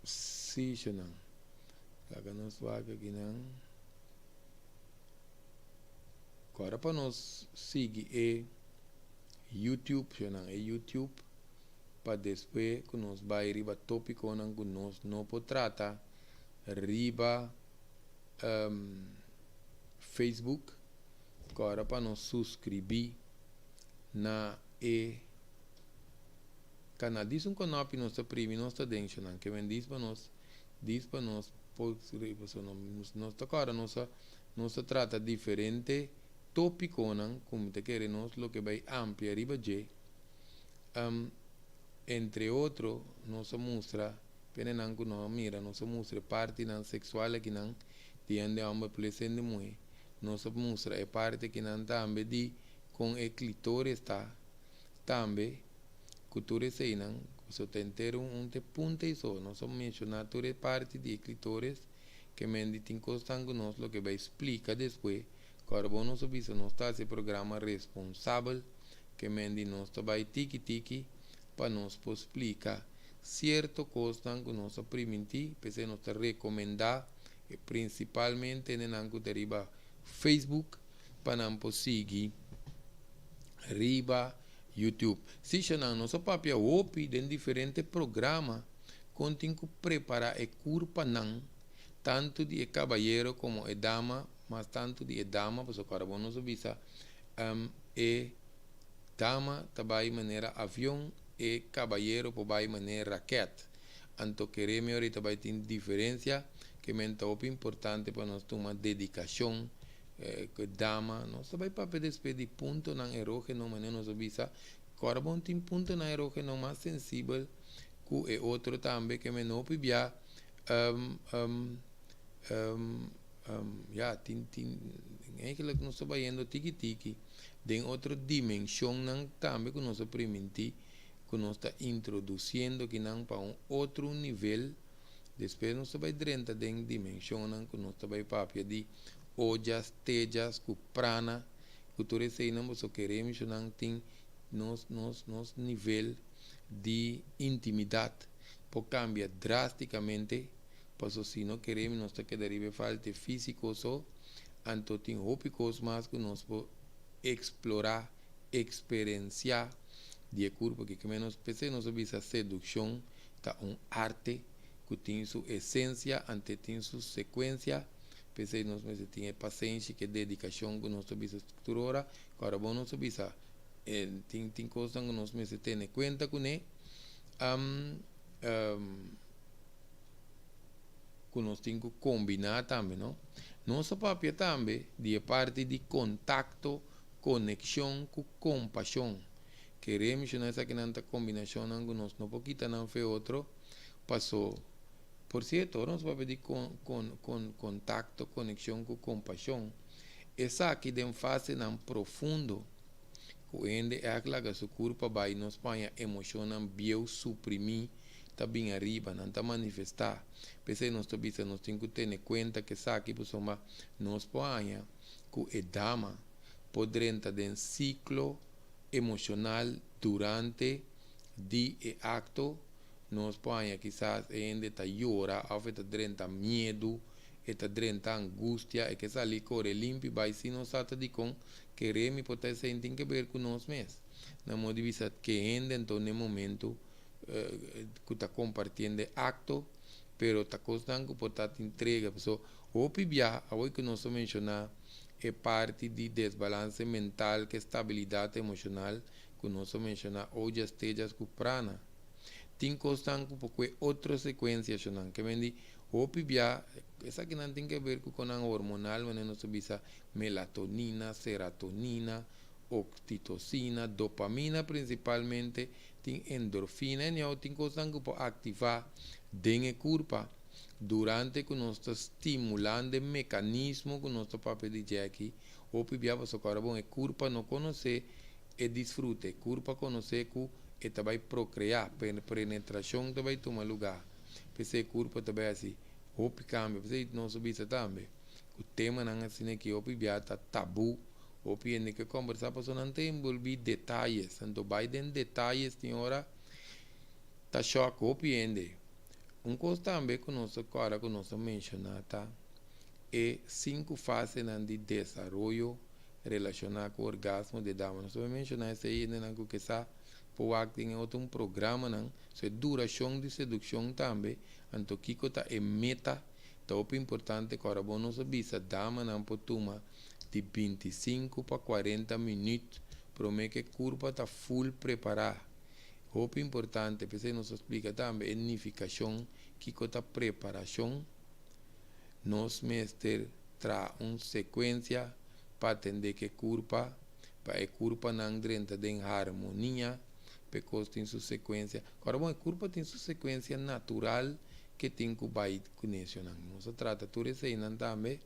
Sishonan. Laga nos wak akinan. Kòrda pa nos sigui e YouTube shonan, e YouTube pa despues ku nos bai riba tópikonan ku nos no por trata riba Facebook. Kòrda pa nos suskribí na e kanal. Dis un kònòpi nos ta primi nos ta den shonan. Ke men dis pa nos. Dis pa nos por pasobra nos ta kòrda nos a nos ta trata diferente tópikonan ku mi ta kere nos loke bai amplia riba dje. Entre otro, nos a mustra, penenan ku no a mira, nos a mustra e partinan seksual akinan di hende hòmber plus hende muhé. Nos a mustra e parti akinan tambe di kon e klitoris ta tambe ku tur eseinan, so ta henter un te punta ei so. Nos a menshoná tur e parti di e klitoris ke men di tin kosnan ku nos lo ke bai splika despues. Ku ora bo nos a bisa nos ta hasi e programa responsabel ke men di nos ta bai tiki tiki pa nos por splika sierto kosnan ku nos a primintí. P'esei nos ta rekomendá e prinsipalmente hendenan ku ta riba Facebook pa nan por sigui riba YouTube. Sí, shownan, nos a papia hopi den diferente programa kon tin ku prepará e kurpanan tantu di e kabayero komo e dama, mas tantu di e dama, pasobra ku ora bo nos a bisa e dama ta bai manera avion, e kabayero por bai manera raket. Anto kere mi ora ta bai tin diferensia ke men ta hopi importante pa nos tuma dedikashon ku e dama. Nos ta bai papia despues di puntonan erógeno, manera nos a bisa ku ora bo tin puntonan erógeno mas sensibel ku e otro tambe ke men hopi bia ya tin tin eigenlijk nos ta bayendo tiki tiki den otro dimenshonnan tambe ku nos a primintí ku nos ta introdusiendo kinan pa un otro nivel. Despues nos ta bai drenta den dimenshonnan ku nos ta bai papia di ojas, tejas ku prana ku tur eseinan. Boso kere mishonan tin nos nos nos nivel di intimidat por kambia drástikamente, paso si no kere nos ta keda riba e falte físiko so, anto tin hopi kos mas ku nos por eksplorá, eksperensiá di e kurpo ki ke menos. P'esei nos a bisa sedukshon ta un arte ku tin su esensia ante tin su sekuensia. P'esei nos mester tin e pasenshi ku e dedikashon ku nos ta bisa tur ora. Ku ora bon nos ta bisa tin tin kosnan ku nos mester tene kuenta kuné ku nos tin ku kombiná tambe no. Nos a papia tambe di e parti di kontakto, konekshon ku kompashon. Kere menshoná esakinan ta kombinashonnan ku nos no por kita nan fe otro paso. Por sierto, ora nos papia di kon kon kontakto, konekshon ku kompashon, esaki den fasenan profundo ku hende ègt laga su kurpa bai, nos paña emoshonnan bieu suprimí ta bin ariba, nan ta manifestá. P'esei nos ta bisa nos tin ku tene kuenta ku esaki pasobra nos por haña ku e dama por drenta den siklo emoshonal durante di e akto. Nos por haña kisas e hende ta yora òf e ta drenta miedu, e ta drenta angustia, e ke sali kore limpi bai si nos sa ta dikon. Kere mi por ta esei tin ke ber ku nos mes. Na modo di bisa ke hende anto na e momento ku ta kompartiendo e akto, pero ta kosnan ku por ta tin trega. Pasobra hopi bia awor ku nos a menshoná e parti di desbalanse mental ku e stabilidat emoshonal ku nos a menshoná ojas, tejas ku prana. Tin kosnan ku por kue otro sekuensia shonan. Ke men di hopi bia esakinan tin ke ber ku konan hormonal manera nos ta bisa melatonina, seratonina, oktitosina, dopamina prinsipalmente, tin endorfina. Anyhow, tin kosnan ku por aktivá den e kurpa durante ku nos ta stimulando e mekanismo ku nos ta papia di dje aki hopi bia, pasobra ora bon e kurpa no konosé e disfrute, e kurpa konosé ku e ta bai prokreá, penetrashon ta bai tuma lugá, p'esei e kurpa ta bai hasi hopi kambio. P'esei nos a bisa tambe ku temanan asina aki hopi bia ta tabú, hopi hende ke kombersá pasobra nan ta enbolbí detayes, anto bai den detayes tin ora ta shòk hopi hende. Un kos tambe ku nos ta kòrda ku nos a menshoná ta e sinku fasenan di desaroyo relashoná ku orgasmo di e dama. Nos ta menshoná esei hendenan ku ke sa por wak den e otro un programanan. So e durashon di sedukshon tambe, anto kiko ta e meta ta hopi importante ku ora bo nos a bisa damanan por tuma di 25 pa 40 minüt promé ku e kurpa ta ful prepará. Hopi importante, p'esei nos a splika tambe e nifikashon kiko ta preparashon. Nos mester traha un sekuensia pa atendé ku e kurpa, pa e kurpanan drenta den harmonia. Pa e kos tin su sekuensia. Kòrda bon, e kurpa tin su sekuensia natural ke tin ku bai kuné shonnan. Nos a trata tur eseinan tambe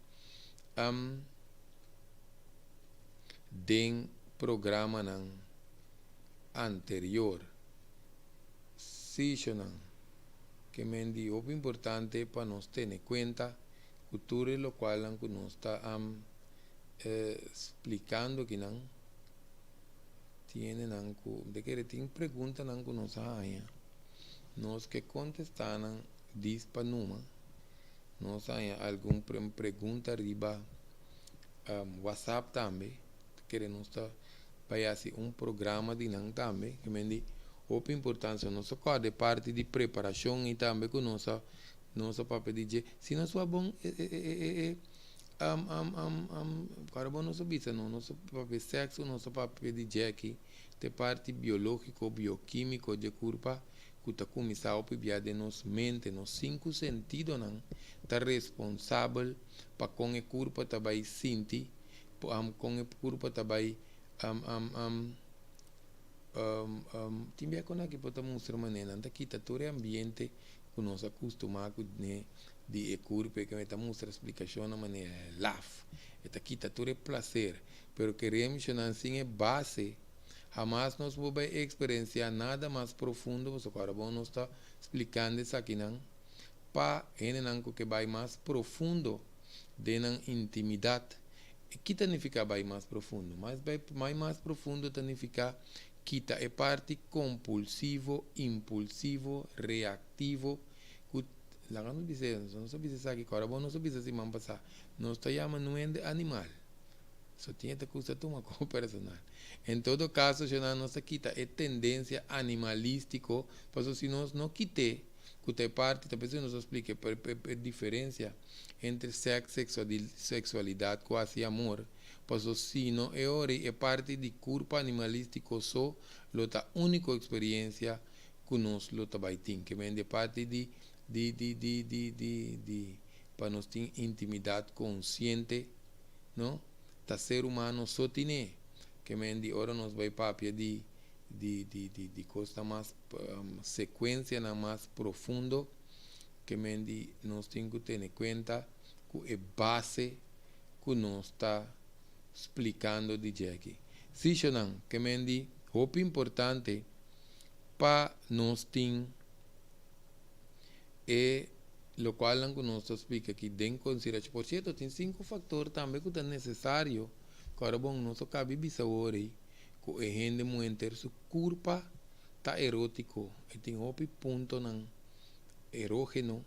den programanan anterior. Sí, shonnan, ke men di hopi importante pa nos tene kuenta ku tur e lokualnan ku nos ta splikando akinan. Tin hendenan ku mi ta kere tin preguntanan ku nos a haña. Nos ke kontestá nan dis pa numa. Nos a haña algun pregunta riba WhatsApp tambe. Ta kere nos ta bai hasi un programa di nan tambe. Ke men di hopi importancia. Nos a kòrda e parti di preparashon i tambe ku nos a nos a papia di dje. Si nos wak bon e e e e Kòrda bo nos a bisa no, nos a papia sèkso, nos a papia di djèki, ta e parti biológiko, biokímiko dje kurpa ku ta kuminsá hopi bia den nos mente. Nos sinku sentidonan ta responsabel pa kon e kurpa ta bai sinti, kon e kurpa ta bai tin bia kon aki por ta mustra manera nan ta kita tur e ambiente ku nos a kustumá kuné di e kurpa e ta mustra splikashon na manera laf. E ta kita tur e plaser. Pero keremshonan sin e base, hamas nos por bai eksperensiá nada mas profundo pasobra ku ora bon nos ta splikando esakinan pa hendenan ku ke bai mas profundo den nan intimidat. Ki ta nifiká bai mas profundo? Mas bai bai mas profundo ta nifiká kita e parti kompulsivo, impulsivo, reaktivo ku Laga nos bisa e, nos a bisa esaki ku ora bo nos a bisa siman pasá, nos ta yama nuende animal. So tin e ta kusa tuma komo personal. En todo kaso shona nos ta kita e tendensia animalístiko, pasobra si nos no kit'é, ku ta e parti, ta p'esei nos a splika e diferensia entre sèks, seksualidat ku hasi amor, pasobra si no e ora ei e parti di kurpa animalístiko so lo ta úniko eksperiensia ku nos lo ta bai tin. Ke men di e parti di di di di di di di pa nos tin intimidat konsiente, no? Ta ser humano so tin'é. Ke men di ora nos bai papia di di di di di kosnan mas sekuensianan mas profundo, ke men di nos tin ku tene kuenta ku e base ku nos ta splikando di dje aki. Sí, shonnan, ke men di hopi importante pa nos tin e lokualnan ku nos ta splika aki den konsiderashon. Por sierto, tin sinku faktor tambe ku ta nesesario ku ora bon nos a kabi bisa awor ei ku e hende muhé henter su kurpa ta erótiko. E tin hopi puntonan erógeno.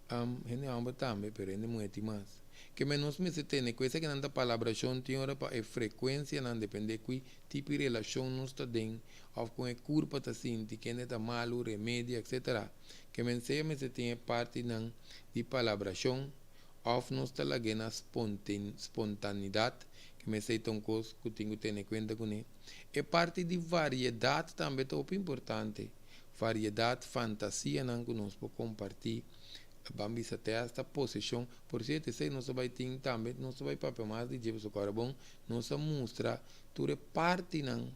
Hende hòmber tambe, pero hende muhé tin mas. Ke men nos mester tene ku esakinan ta palabrashon tin ora pa e frekuensianan dependé kui tipo di relashon nos ta den òf kon e kurpa ta sinti, kende ta malu, remedio, etsetera. Ke men sea mester tin e partinan di palabrashon òf nos ta lag'é na spontanidat, ke men esei ta un kos ku tin ku tene kuenta kuné. E parti di variedat tambe ta hopi importante. Variedat, fantasianan ku nos por kompartí, ban bisa te asta poseshon. Por sierto, esei nos ta bai tin tambe, nos ta bai papia mas di dje pasobra ku ora bon nos a mustra tur e partinan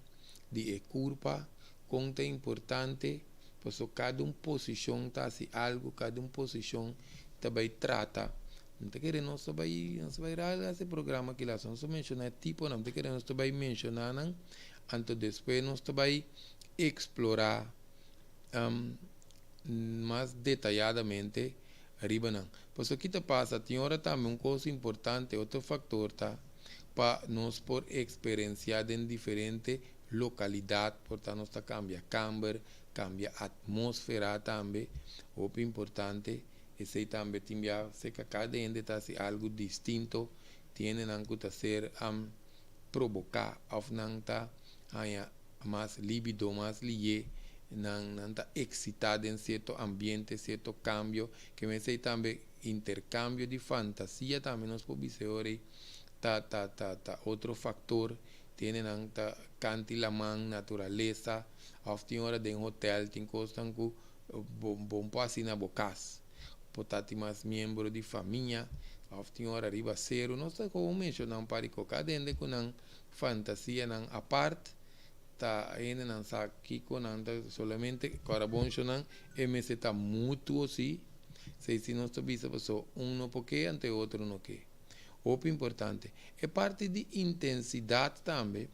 di e kurpa kon ta importante pasobra kada un posishon ta hasi algu, kada un posishon ta bai trata. Mi ta kere nos ta bai nos ta bai hasi e programa kila nos ta menshoná e tiponan, mi ta kere nos ta bai menshoná nan anto despues nos ta bai eksplorá mas detayadamente riba nan. Pasobra ki ta pasa tin ora tambe un kos importante otro faktor ta pa nos por eksperensiá den diferente lokalidat, por ta nos ta kambia kamber, kambia atmósfera tambe, hopi importante, esei tambe tin bia serka kada hende ta hasi algu distinto, tin hendenan ku ta ser proboká òf nan ta haña mas libido, mas liye, nan nan ta eksitá den sierto ambiente, sierto kambio, ke mester tambe interkambio di fantasia tambe nos por bisa e ora ei ta ta ta ta otro faktor. Tin nan ta kanti laman, naturalesa, òf tin ora den hotèl tin kosnan ku bo bo por hasi na bo kas. Por ta tin mas miembro di famia òf tin ora riba seru. Nos ta komo menshoná un par di kos. Kada hende ku nan fantasianan apart. Ta hendenan sa kiko nan ta solamente kòrda bon shownan e mester ta mutuo si esei si nos ta bisa paso un no por ke anto e otro no ke. Hopi importante. E parti di intensidat tambe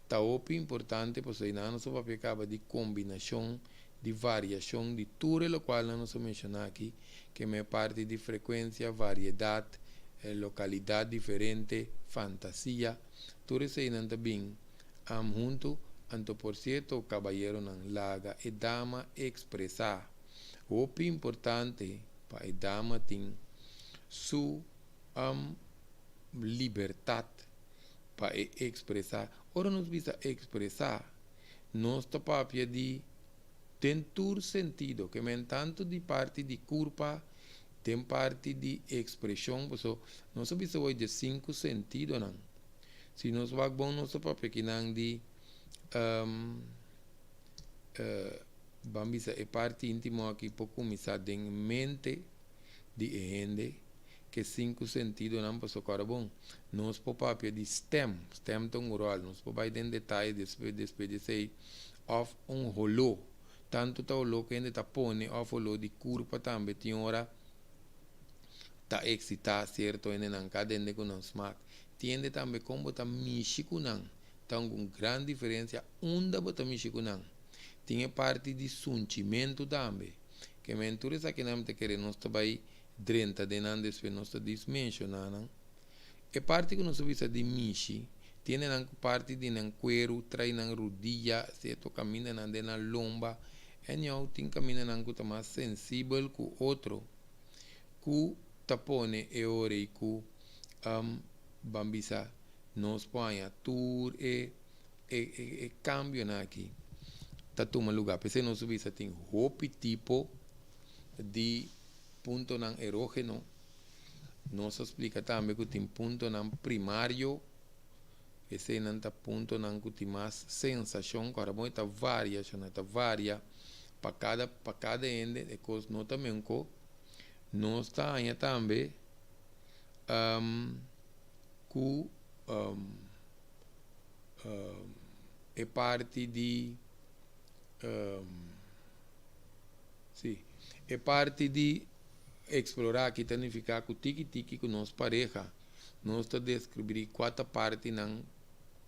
ta hopi importante paso einan nos a papia kaba di kombinashon di variashon di tur e lokualnan nos a menshoná aki ke me parti di frekuensia, variedat, lokalidat diferente, fantasia, tur eseinan ta bin am huntu, anto por sierto kabayeronan laga e dama ekspresá. Hopi importante pa e dama tin su am libertat pa e ekspresá. Ora nos bisa ekspresá, nos ta papia di den tur sentido, ke men tantu di parti di kurpa, den parti di ekspreshon, paso nos a bisa woi dje sinku sentidonan. Si nos wak bon nos ta papia kinan di ban bisa e parti intimo aki por kuminsá den mente di e hende ke sinku sentidonan paso kòrda bon nos por papia di stem, stem ta un ròl nos por bai den detaye despues despues di esei òf un holó tantu ta holó ku hende ta pone òf holó di kurpa tambe tin ora ta eksitá sierto hendenan ka dende ku nan smak. Tiende tambe kon bo ta mishi ku nan. Ta un gran diferensia unda bo ta mishi ku nan. Tin e parti di sunchimentu tambe. Ke men tur esakinan mi ta kere nos ta bai drenta den nan despues nos ta dis menshoná nan. E parti ku nos a bisa di mishi, tiende nan ku parti di nan kueru, trai nan rudia, sierto kamindanan den nan lomba. Anyhow, tin kamindanan ku ta mas sensibel ku otro. Ku ta pone e ora ei ku ban bisa nos por haña tur e e kambionan aki ta tuma lugá. P'esei nos bisa tin hopi tipo di puntonan erógeno. Nos a splika tambe ku tin puntonan primario, eseinan ta puntonan ku tin mas sensashon, ku ora bo ta varia, ta varia pa kada pa kada hende e kos no ta menko. Nos ta haña tambe ku e parti di si e parti di eksplorá aki ta nifiká ku tiki tiki ku nos pareha nos ta deskubrí kua ta partinan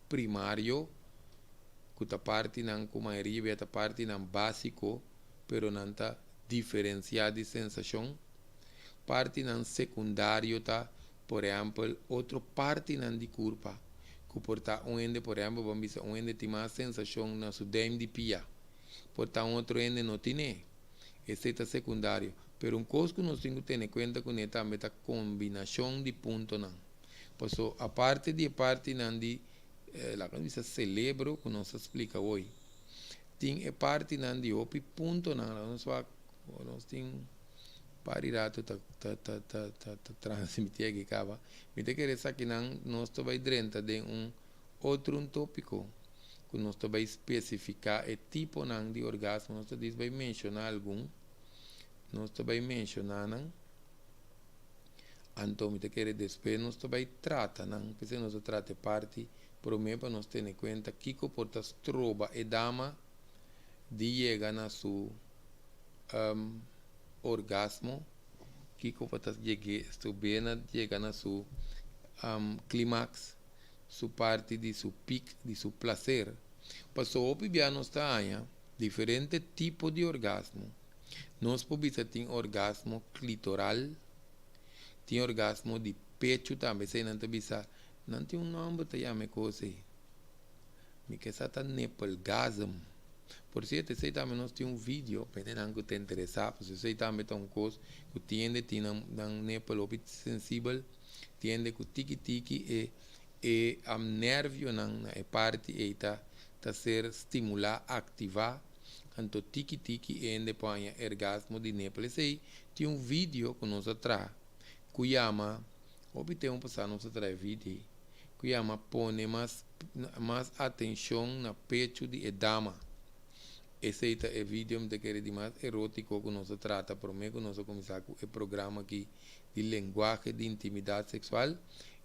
primario ku ta partinan ku mayoria bia ta partinan básiko pero nan ta diferensiá di sensashon. Partinan sekundario ta, por ehèmpel, otro partinan di kurpa ku por ta un hende, por ehèmpel, bo a bisa un hende tin mas sensashon na su dèim di pia, por ta un otro hende no tine. Esei ta sekundario. Pero un kos ku nos tin ku tene kuenta kuné tambe ta kombinashon di puntonan. Paso aparte di e partinan di, laga nos bisa selebro ku nos a splika hoy, tin e partinan di hopi puntonan, laga nos wak, nos tin par di rato ta ta ta ta ta ta transmití aki kaba. Mi ta kere esakinan nos ta bai drenta den un otro un tópiko ku nos ta bai spesifiká e tiponan di orgasmo. Nos ta dis bai menshoná algun, nos ta bai menshoná nan, anto mi ta kere despues nos ta bai trata nan, p'esei nos ta trata e parti promé pa nos tene kuenta kiko por ta stroba e dama di yega na su orgasmo, kiko por ta yeg'é strob'é na yega na su klimaks, su parti di su pik, di su plaser. Pasobra hopi bia nos ta haña diferente tipo di orgasmo. Nos por bisa tin orgasmo klitoral, tin orgasmo di pechu tambe, esei nan ta bisa, nan tin un nòmber ta yama e kos ei. Mi ke sa ta nipplegasm. Por sierto esei tambe nos tin un video pa hendenan ku ta interesá, pasobra esei tambe ta un kos ku tin hende tin nan nan nippel hopi sensibel, tin hende ku tiki tiki e e nervionan na e parti ei ta ta ser stimulá, aktivá, anto tiki tiki e hende por haña ergasmo di nippel. Esei tin un video ku nos a traha ku yama, hopi tempu pasá nos a traha e video ei. ku yama pone mas mas atenshon na pechu di e dama. Esei ta e video mi ta kere di mas erótiko ku nos a trata promé ku nos a kuminsá ku e programa aki di lenguahe di intimidat seksual.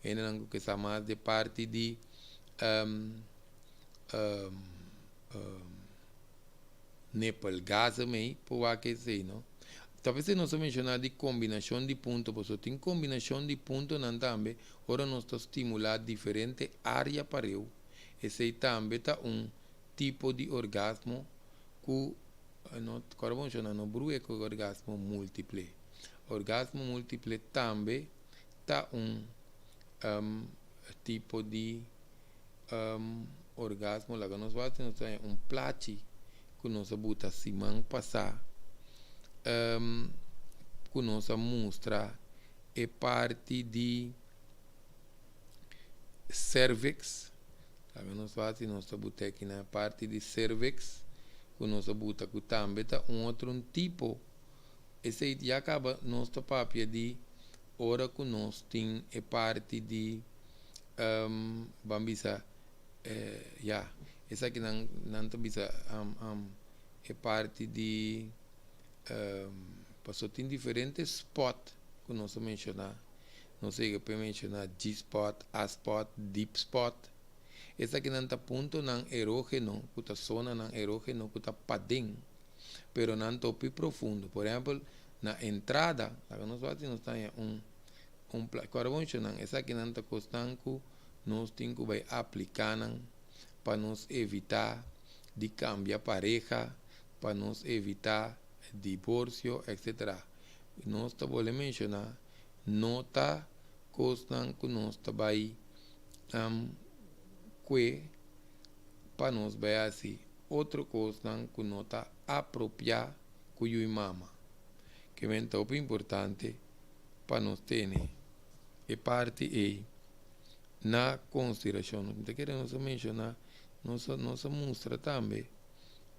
Hendenan ku ke sa mas di e parti di. Nipplegasm ei por wak esei no. Ta p'esei nos a menshoná di kombinashon di punto pasobra tin kombinashon di puntonan tambe ora nos ta stimulá diferente área pareu. Esei tambe ta un tipo di orgasmo ku no kòrda bo menshoná no brua ku orgasmo múltiple. Orgasmo múltiple tambe ta un tipo di orgasmo laga nos wak si nos ta haña un plachi ku nos a buta siman pasá ku nos a mustra e parti di cervix laga nos wak si nos ta buta aki na parti di cervix ku nos a buta ku tambe ta un otro un tipo esei ya kaba nos ta papia di ora ku nos tin e parti di ban bisa ya esaki nan nan ta bisa e parti di paso tin diferente spot ku nos a menshoná nos a yega pa menshoná G-spot, A-spot, deep spot esakinan ta puntonan erógeno ku ta zonanan erógeno ku ta paden pero nan ta hopi profundo por ehèmpel na entrada laga nos wak si nos ta haña un Un pla Kòrda bon shonnan, esakinan ta kosnan ku nos tin ku bai apliká nan pa nos evitá di kambia pareha, pa nos evitá diborsio, etsetera. Nos ta bolbe menshoná, no ta kosnan ku nos ta bai kue pa nos bai hasi otro kosnan ku no ta apropiá ku yu i mama. Ke men ta hopi importante pa nos tene e parti ei na konsiderashon. Mi ta kere nos a menshoná, nos a nos a mustra tambe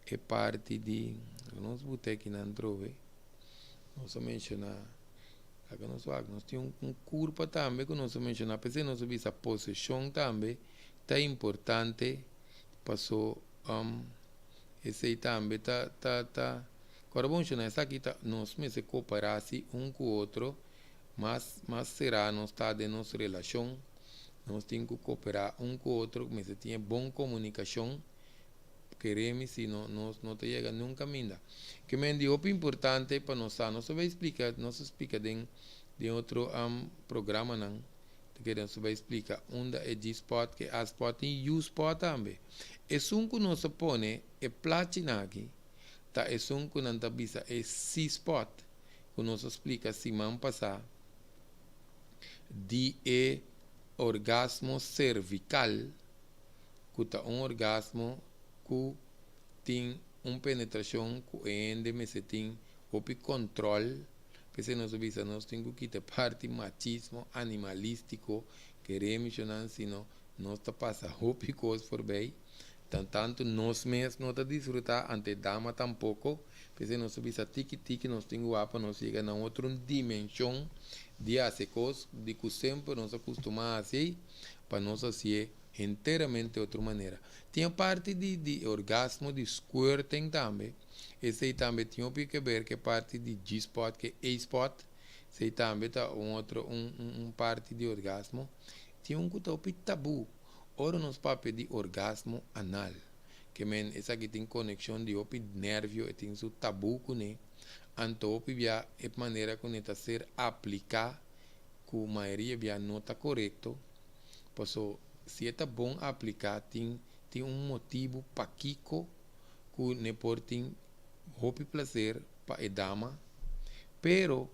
e parti di nos buta akinan atrobe, nos a menshoná laga nos wak nos tin un un kurpa tambe ku nos a menshoná p'esei nos a bisa poseshon tambe ta importante paso esei tambe ta ta ta. Ora bo menshoná esaki ta nos mester koperá si un ku otro, mas mas será nos ta den nos relashon, nos tin ku koperá un ku otro, mester tin e bon komunikashon, kere mi si no nos no ta yega niun kaminda. Ke men di hopi importante pa nos sa, nos a bai splika, nos a splika den den otro programanan, ta kere nos a bai splika unda e G-spot, ke A-spot i U-spot tambe. Esun ku nos a pone e plachinan aki, ta esun ku nan ta bisa e C-spot ku nos a splika siman pasá di e orgasmo servikal ku ta un orgasmo ku tin un penetrashon ku e hende mester tin hopi kòntròl p'esei nos a bisa nos tin ku kita parti machismo animalístiko kere mishonan sino nos ta pasa hopi kos forbei. Tan tantu nos mes no ta disfrutá, ante dama tampoko. P'esei nos ta bisa tiki tiki nos tin ku wak pa nos yega na un otro dimenshon di hasi kos di ku semper nos a kustumá hasi ei, pa nos hasié henteramente otro manera. Tin e parti di di orgasmo di squirting tambe, esei tambe tin hopi keber ku e parti di G-spot ku e A-spot, esei tambe ta un otro un un parti di orgasmo. Tin un ku ta hopi tabú. Ora nos papia di orgasmo anal, ke men esaki tin konekshon di hopi nervio, e tin su tabú kuné, anto hopi bia e manera ku ne ta ser apliká ku mayoria bia no ta korekto, paso si e ta bon apliká tin tin un motibu pakiko ku ne por tin hopi plaser pa e dama, pero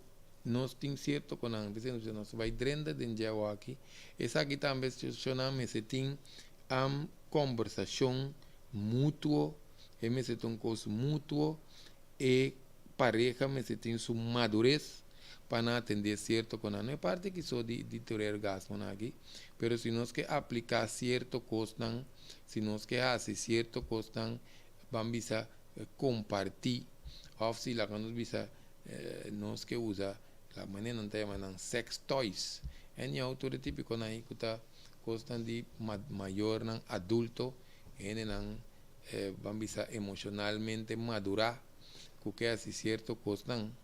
Nos tin sierto ku nan bisa nos nos bai drenta den dje awaki. Esaki tambe shonnan mester tin kombersashon mutuo, e mester ta un kos mutuo, e pareha mester tin su madures pa nan atendé sierto ku nan. No e parti aki so di di tur e orgasmonan aki, pero si nos ke apliká sierto kosnan, si nos ke hasi sierto kosnan, ban bisa kompartí òf si laga nos bisa Nos ke usa la manera nan ta yama nan sex toys. Anyhow tur e tipikonan ei ku ta kosnan di mayornan adulto, hendenan ban bisa emoshonalmente madurá ku ke hasi sierto kosnan.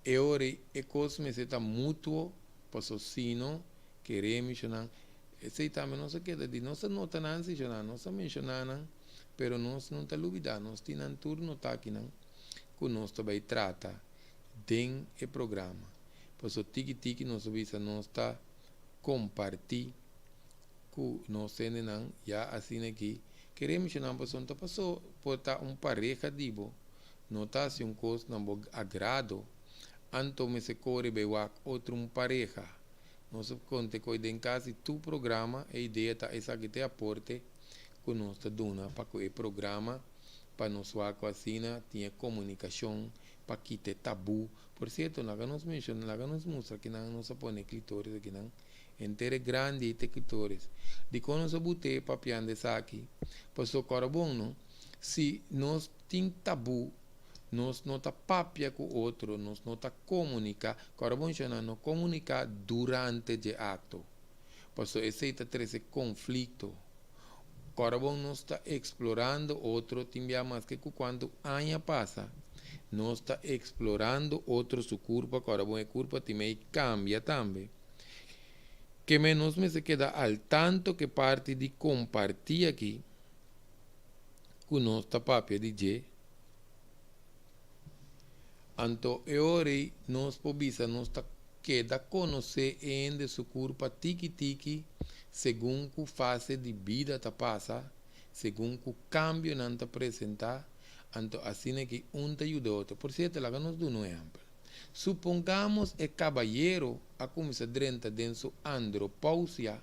E ora ei e kos mester ta mutuo paso sino kere mishonan esei tambe nos a keda di nos a nota nan si shona nos a menshoná nan. Pero nos no ta lubidá, nos tin nan tur notá akinan ku nos ta bai trata den e programa. Paso tiki tiki nos a bisa nos ta kompartí ku nos hendenan ya asina aki kere menshoná pasobra no ta paso por ta un pareha di bo no ta hasi un kos na bo agrado anto mester kore bai wak otro un pareha. Nos a konta ku den kasi tur programa e idea ta esaki ta e aporte ku nos ta duna pa ku e programa pa nos wak ku asina tin e komunikashon pa kita e tabú. Por sierto laga nos menshona laga nos mustra kinan nos a pone e klitoris akinan henter e grandi ei ta e klitoris. Dikon nos a but'é papiando esaki? Pasobra kòrda bon no si nos tin tabú nos no ta papia ku otro nos no ta komuniká kòrda bon shona no komuniká durante dje akto pasobra esei ta trese konflikto. Kòrda bon nos ta eksplorando otro tin bia maske ku kuantu aña pasa nos ta eksplorando otro su kurpa kòrda bon e kurpa tin mei kambia tambe ke men nos mester keda al tanto ke parti di kompartí aki ku nos ta papia di dje anto e ora ei nos por bisa nos ta keda konosé e hende su kurpa tiki tiki segun ku fase di bida ta pasa, segun ku kambionan ta presentá, anto asina ki un ta yuda otro. Por sierto, laga nos duna un ehèmpel. Supongamos e kabayero a kuminsá drenta den su andropousia,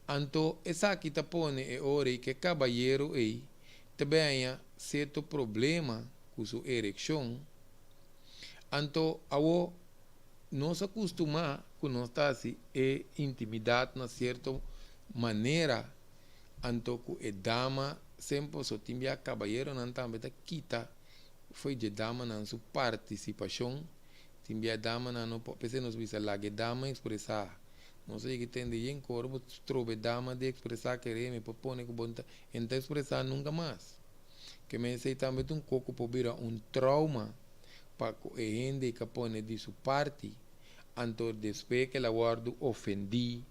anto esaki ta pone e ora ei ku e kabayero ei ta bèña sierto problema ku su erekshon. Anto awo nos a kustumá ku nos ta hasi e intimidat na sierto manera, anto ku e dama semper so tin bia kabayeronan tambe ta kita fo'i dje damanan su partisipashon, tin bia damanan no por, p'esei nos bisa laga e dama ekspresá, nos a yega tende yen ku ora bo troba e dama di ekspresá kere mi por pone ku bo no ta, e no ta ekspresá nunka mas. Ke men esei tambe ta un koko por bira un trauma pa ku e hende ka pone di su parti, anto despues ke el a wòrdu ofendí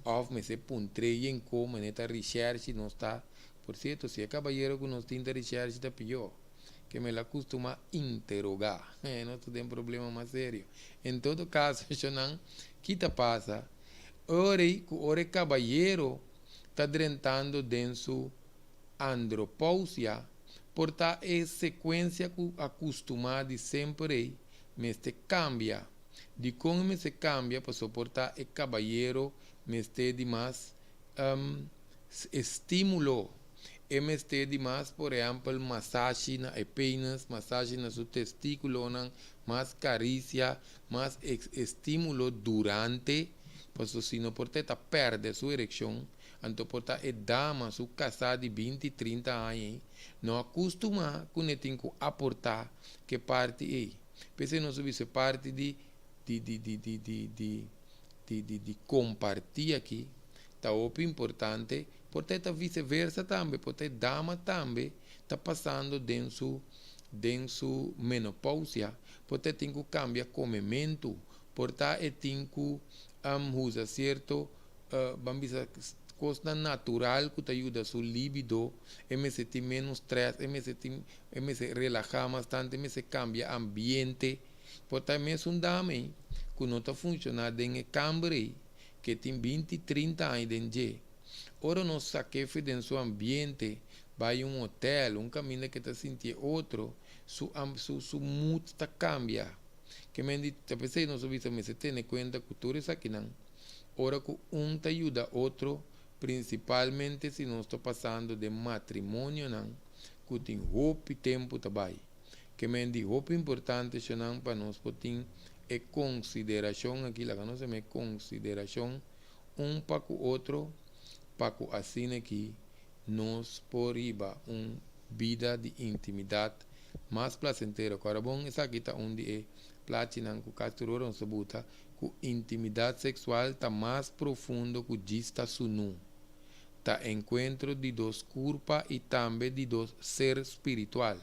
òf mester puntr'é yen ko manera ta rishershi nos ta, por sierto si e kabayero ku nos tin ta rishershi ta pió, ke men lo a kustumá interogá, nos ta den problema mas serio. En todo kaso shonnan, ki ta pasa ora ei ku ora e kabayero ta drentando den su andropousia por ta e sekuensia ku a kustumá di semper ei mester kambia. Dikon e mester kambia? Pasobra por ta e kabayero mester di mas estímulo. E mester di mas, por ehèmpel, masashi na e penis, masashi na su testíkulonan, mas karisia, mas estímulo durante, pasobra si no por ta e ta pèrdè su erekshon. Anto por ta e dama su kasá di binti, trinta aña ei no a kustumá ku ne tin ku aportá ke parti ei. P'esei nos a bisa e parti di di di di di di di di di di kompartí aki ta hopi importante. Por ta e ta viseversa tambe, por ta e dama tambe ta pasando den su den su menopousia, por ta e tin ku kambia komementu, por ta e tin ku usa sierto Ban bisa kosnan natural ku ta yuda su libido, e mester tin menos stress, e mester tin, e mester relahá mas tantu, e mester kambia ambiente. Por ta e mesun dama ei ku no ta funshoná den e kamber ei, ke tin binti, trinta aña den dje. Ora nos sak'é for den su ambiente, bai un hotel, un kaminda ke ta sinti e otro, su su su mood ta kambia. Ke men di, ta p'esei nos a bisa mester tene kuenta ku tur esakinan. Ora ku un ta yuda otro, prinsipalmente si nos ta pasando den matrimonionan ku tin hopi tempu ta bai. Ke men di hopi importante shonnan pa nos por tin e konsiderashon aki, laga nos yama e konsiderashon un pa ku otro pa ku asina ki nos por hiba un bida di intimidat mas plasentero. Kòrda bon, esaki ta un di e plachinan ku kasi tur ora nos ta buta ku intimidat seksual ta mas profundo ku djis ta sunú. Ta enkuentro di dos kurpa i tambe di dos ser spiritual.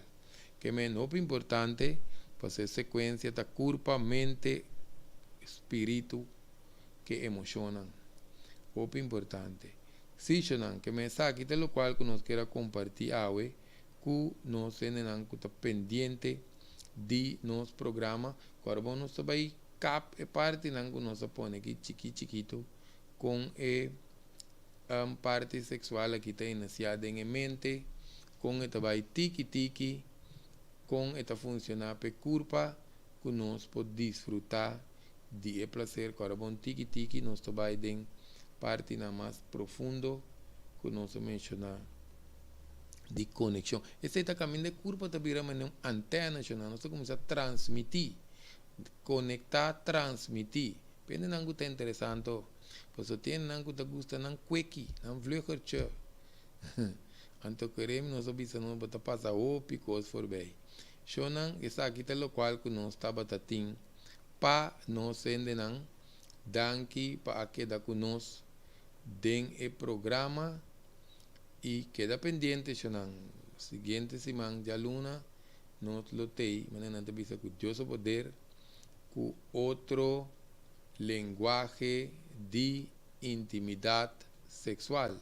Ke men hopi importante pasobra e sekuensia ta kurpa, mente, spiritu ke emoshonnan. Hopi importante. Sí, shonan, ke men esaki ta lokual ku nos kier a kompartí awe ku nos hendenan ku ta pendiente di nos programa. Ku ora bon nos ta bai kap e partinan ku nos a pone aki chikí chikitu kon e parti seksual aki ta inisiá den e mente, kon e ta bai tiki tiki, kon e ta funshoná pa e kurpa ku nos por disfrutá di e placer ku ora bon tiki tiki nos ta bai den partinan mas profundo ku nos a menshoná di konekshon. Esei ta kaminda e kurpa ta bira manera un antena shona, nos ta kuminsá transmití, konektá, transmití. Pa hendenan ku ta interesanto, pasobra tin hendenan ku ta gusta nan kweki, nan vluggertje. Anto kerem nos a bisa nos bo ta pasa hopi kos forbei. Shonnan, esaki ta lokual ku nos tabata tin Pa nos hendenan, danki pa a keda ku nos den e programa i keda pendiente shonan. Siguiente siman djaluna nos lo tei, manera nan ta bisa ku Dios a poder, ku otro lenguahe di intimidat seksual.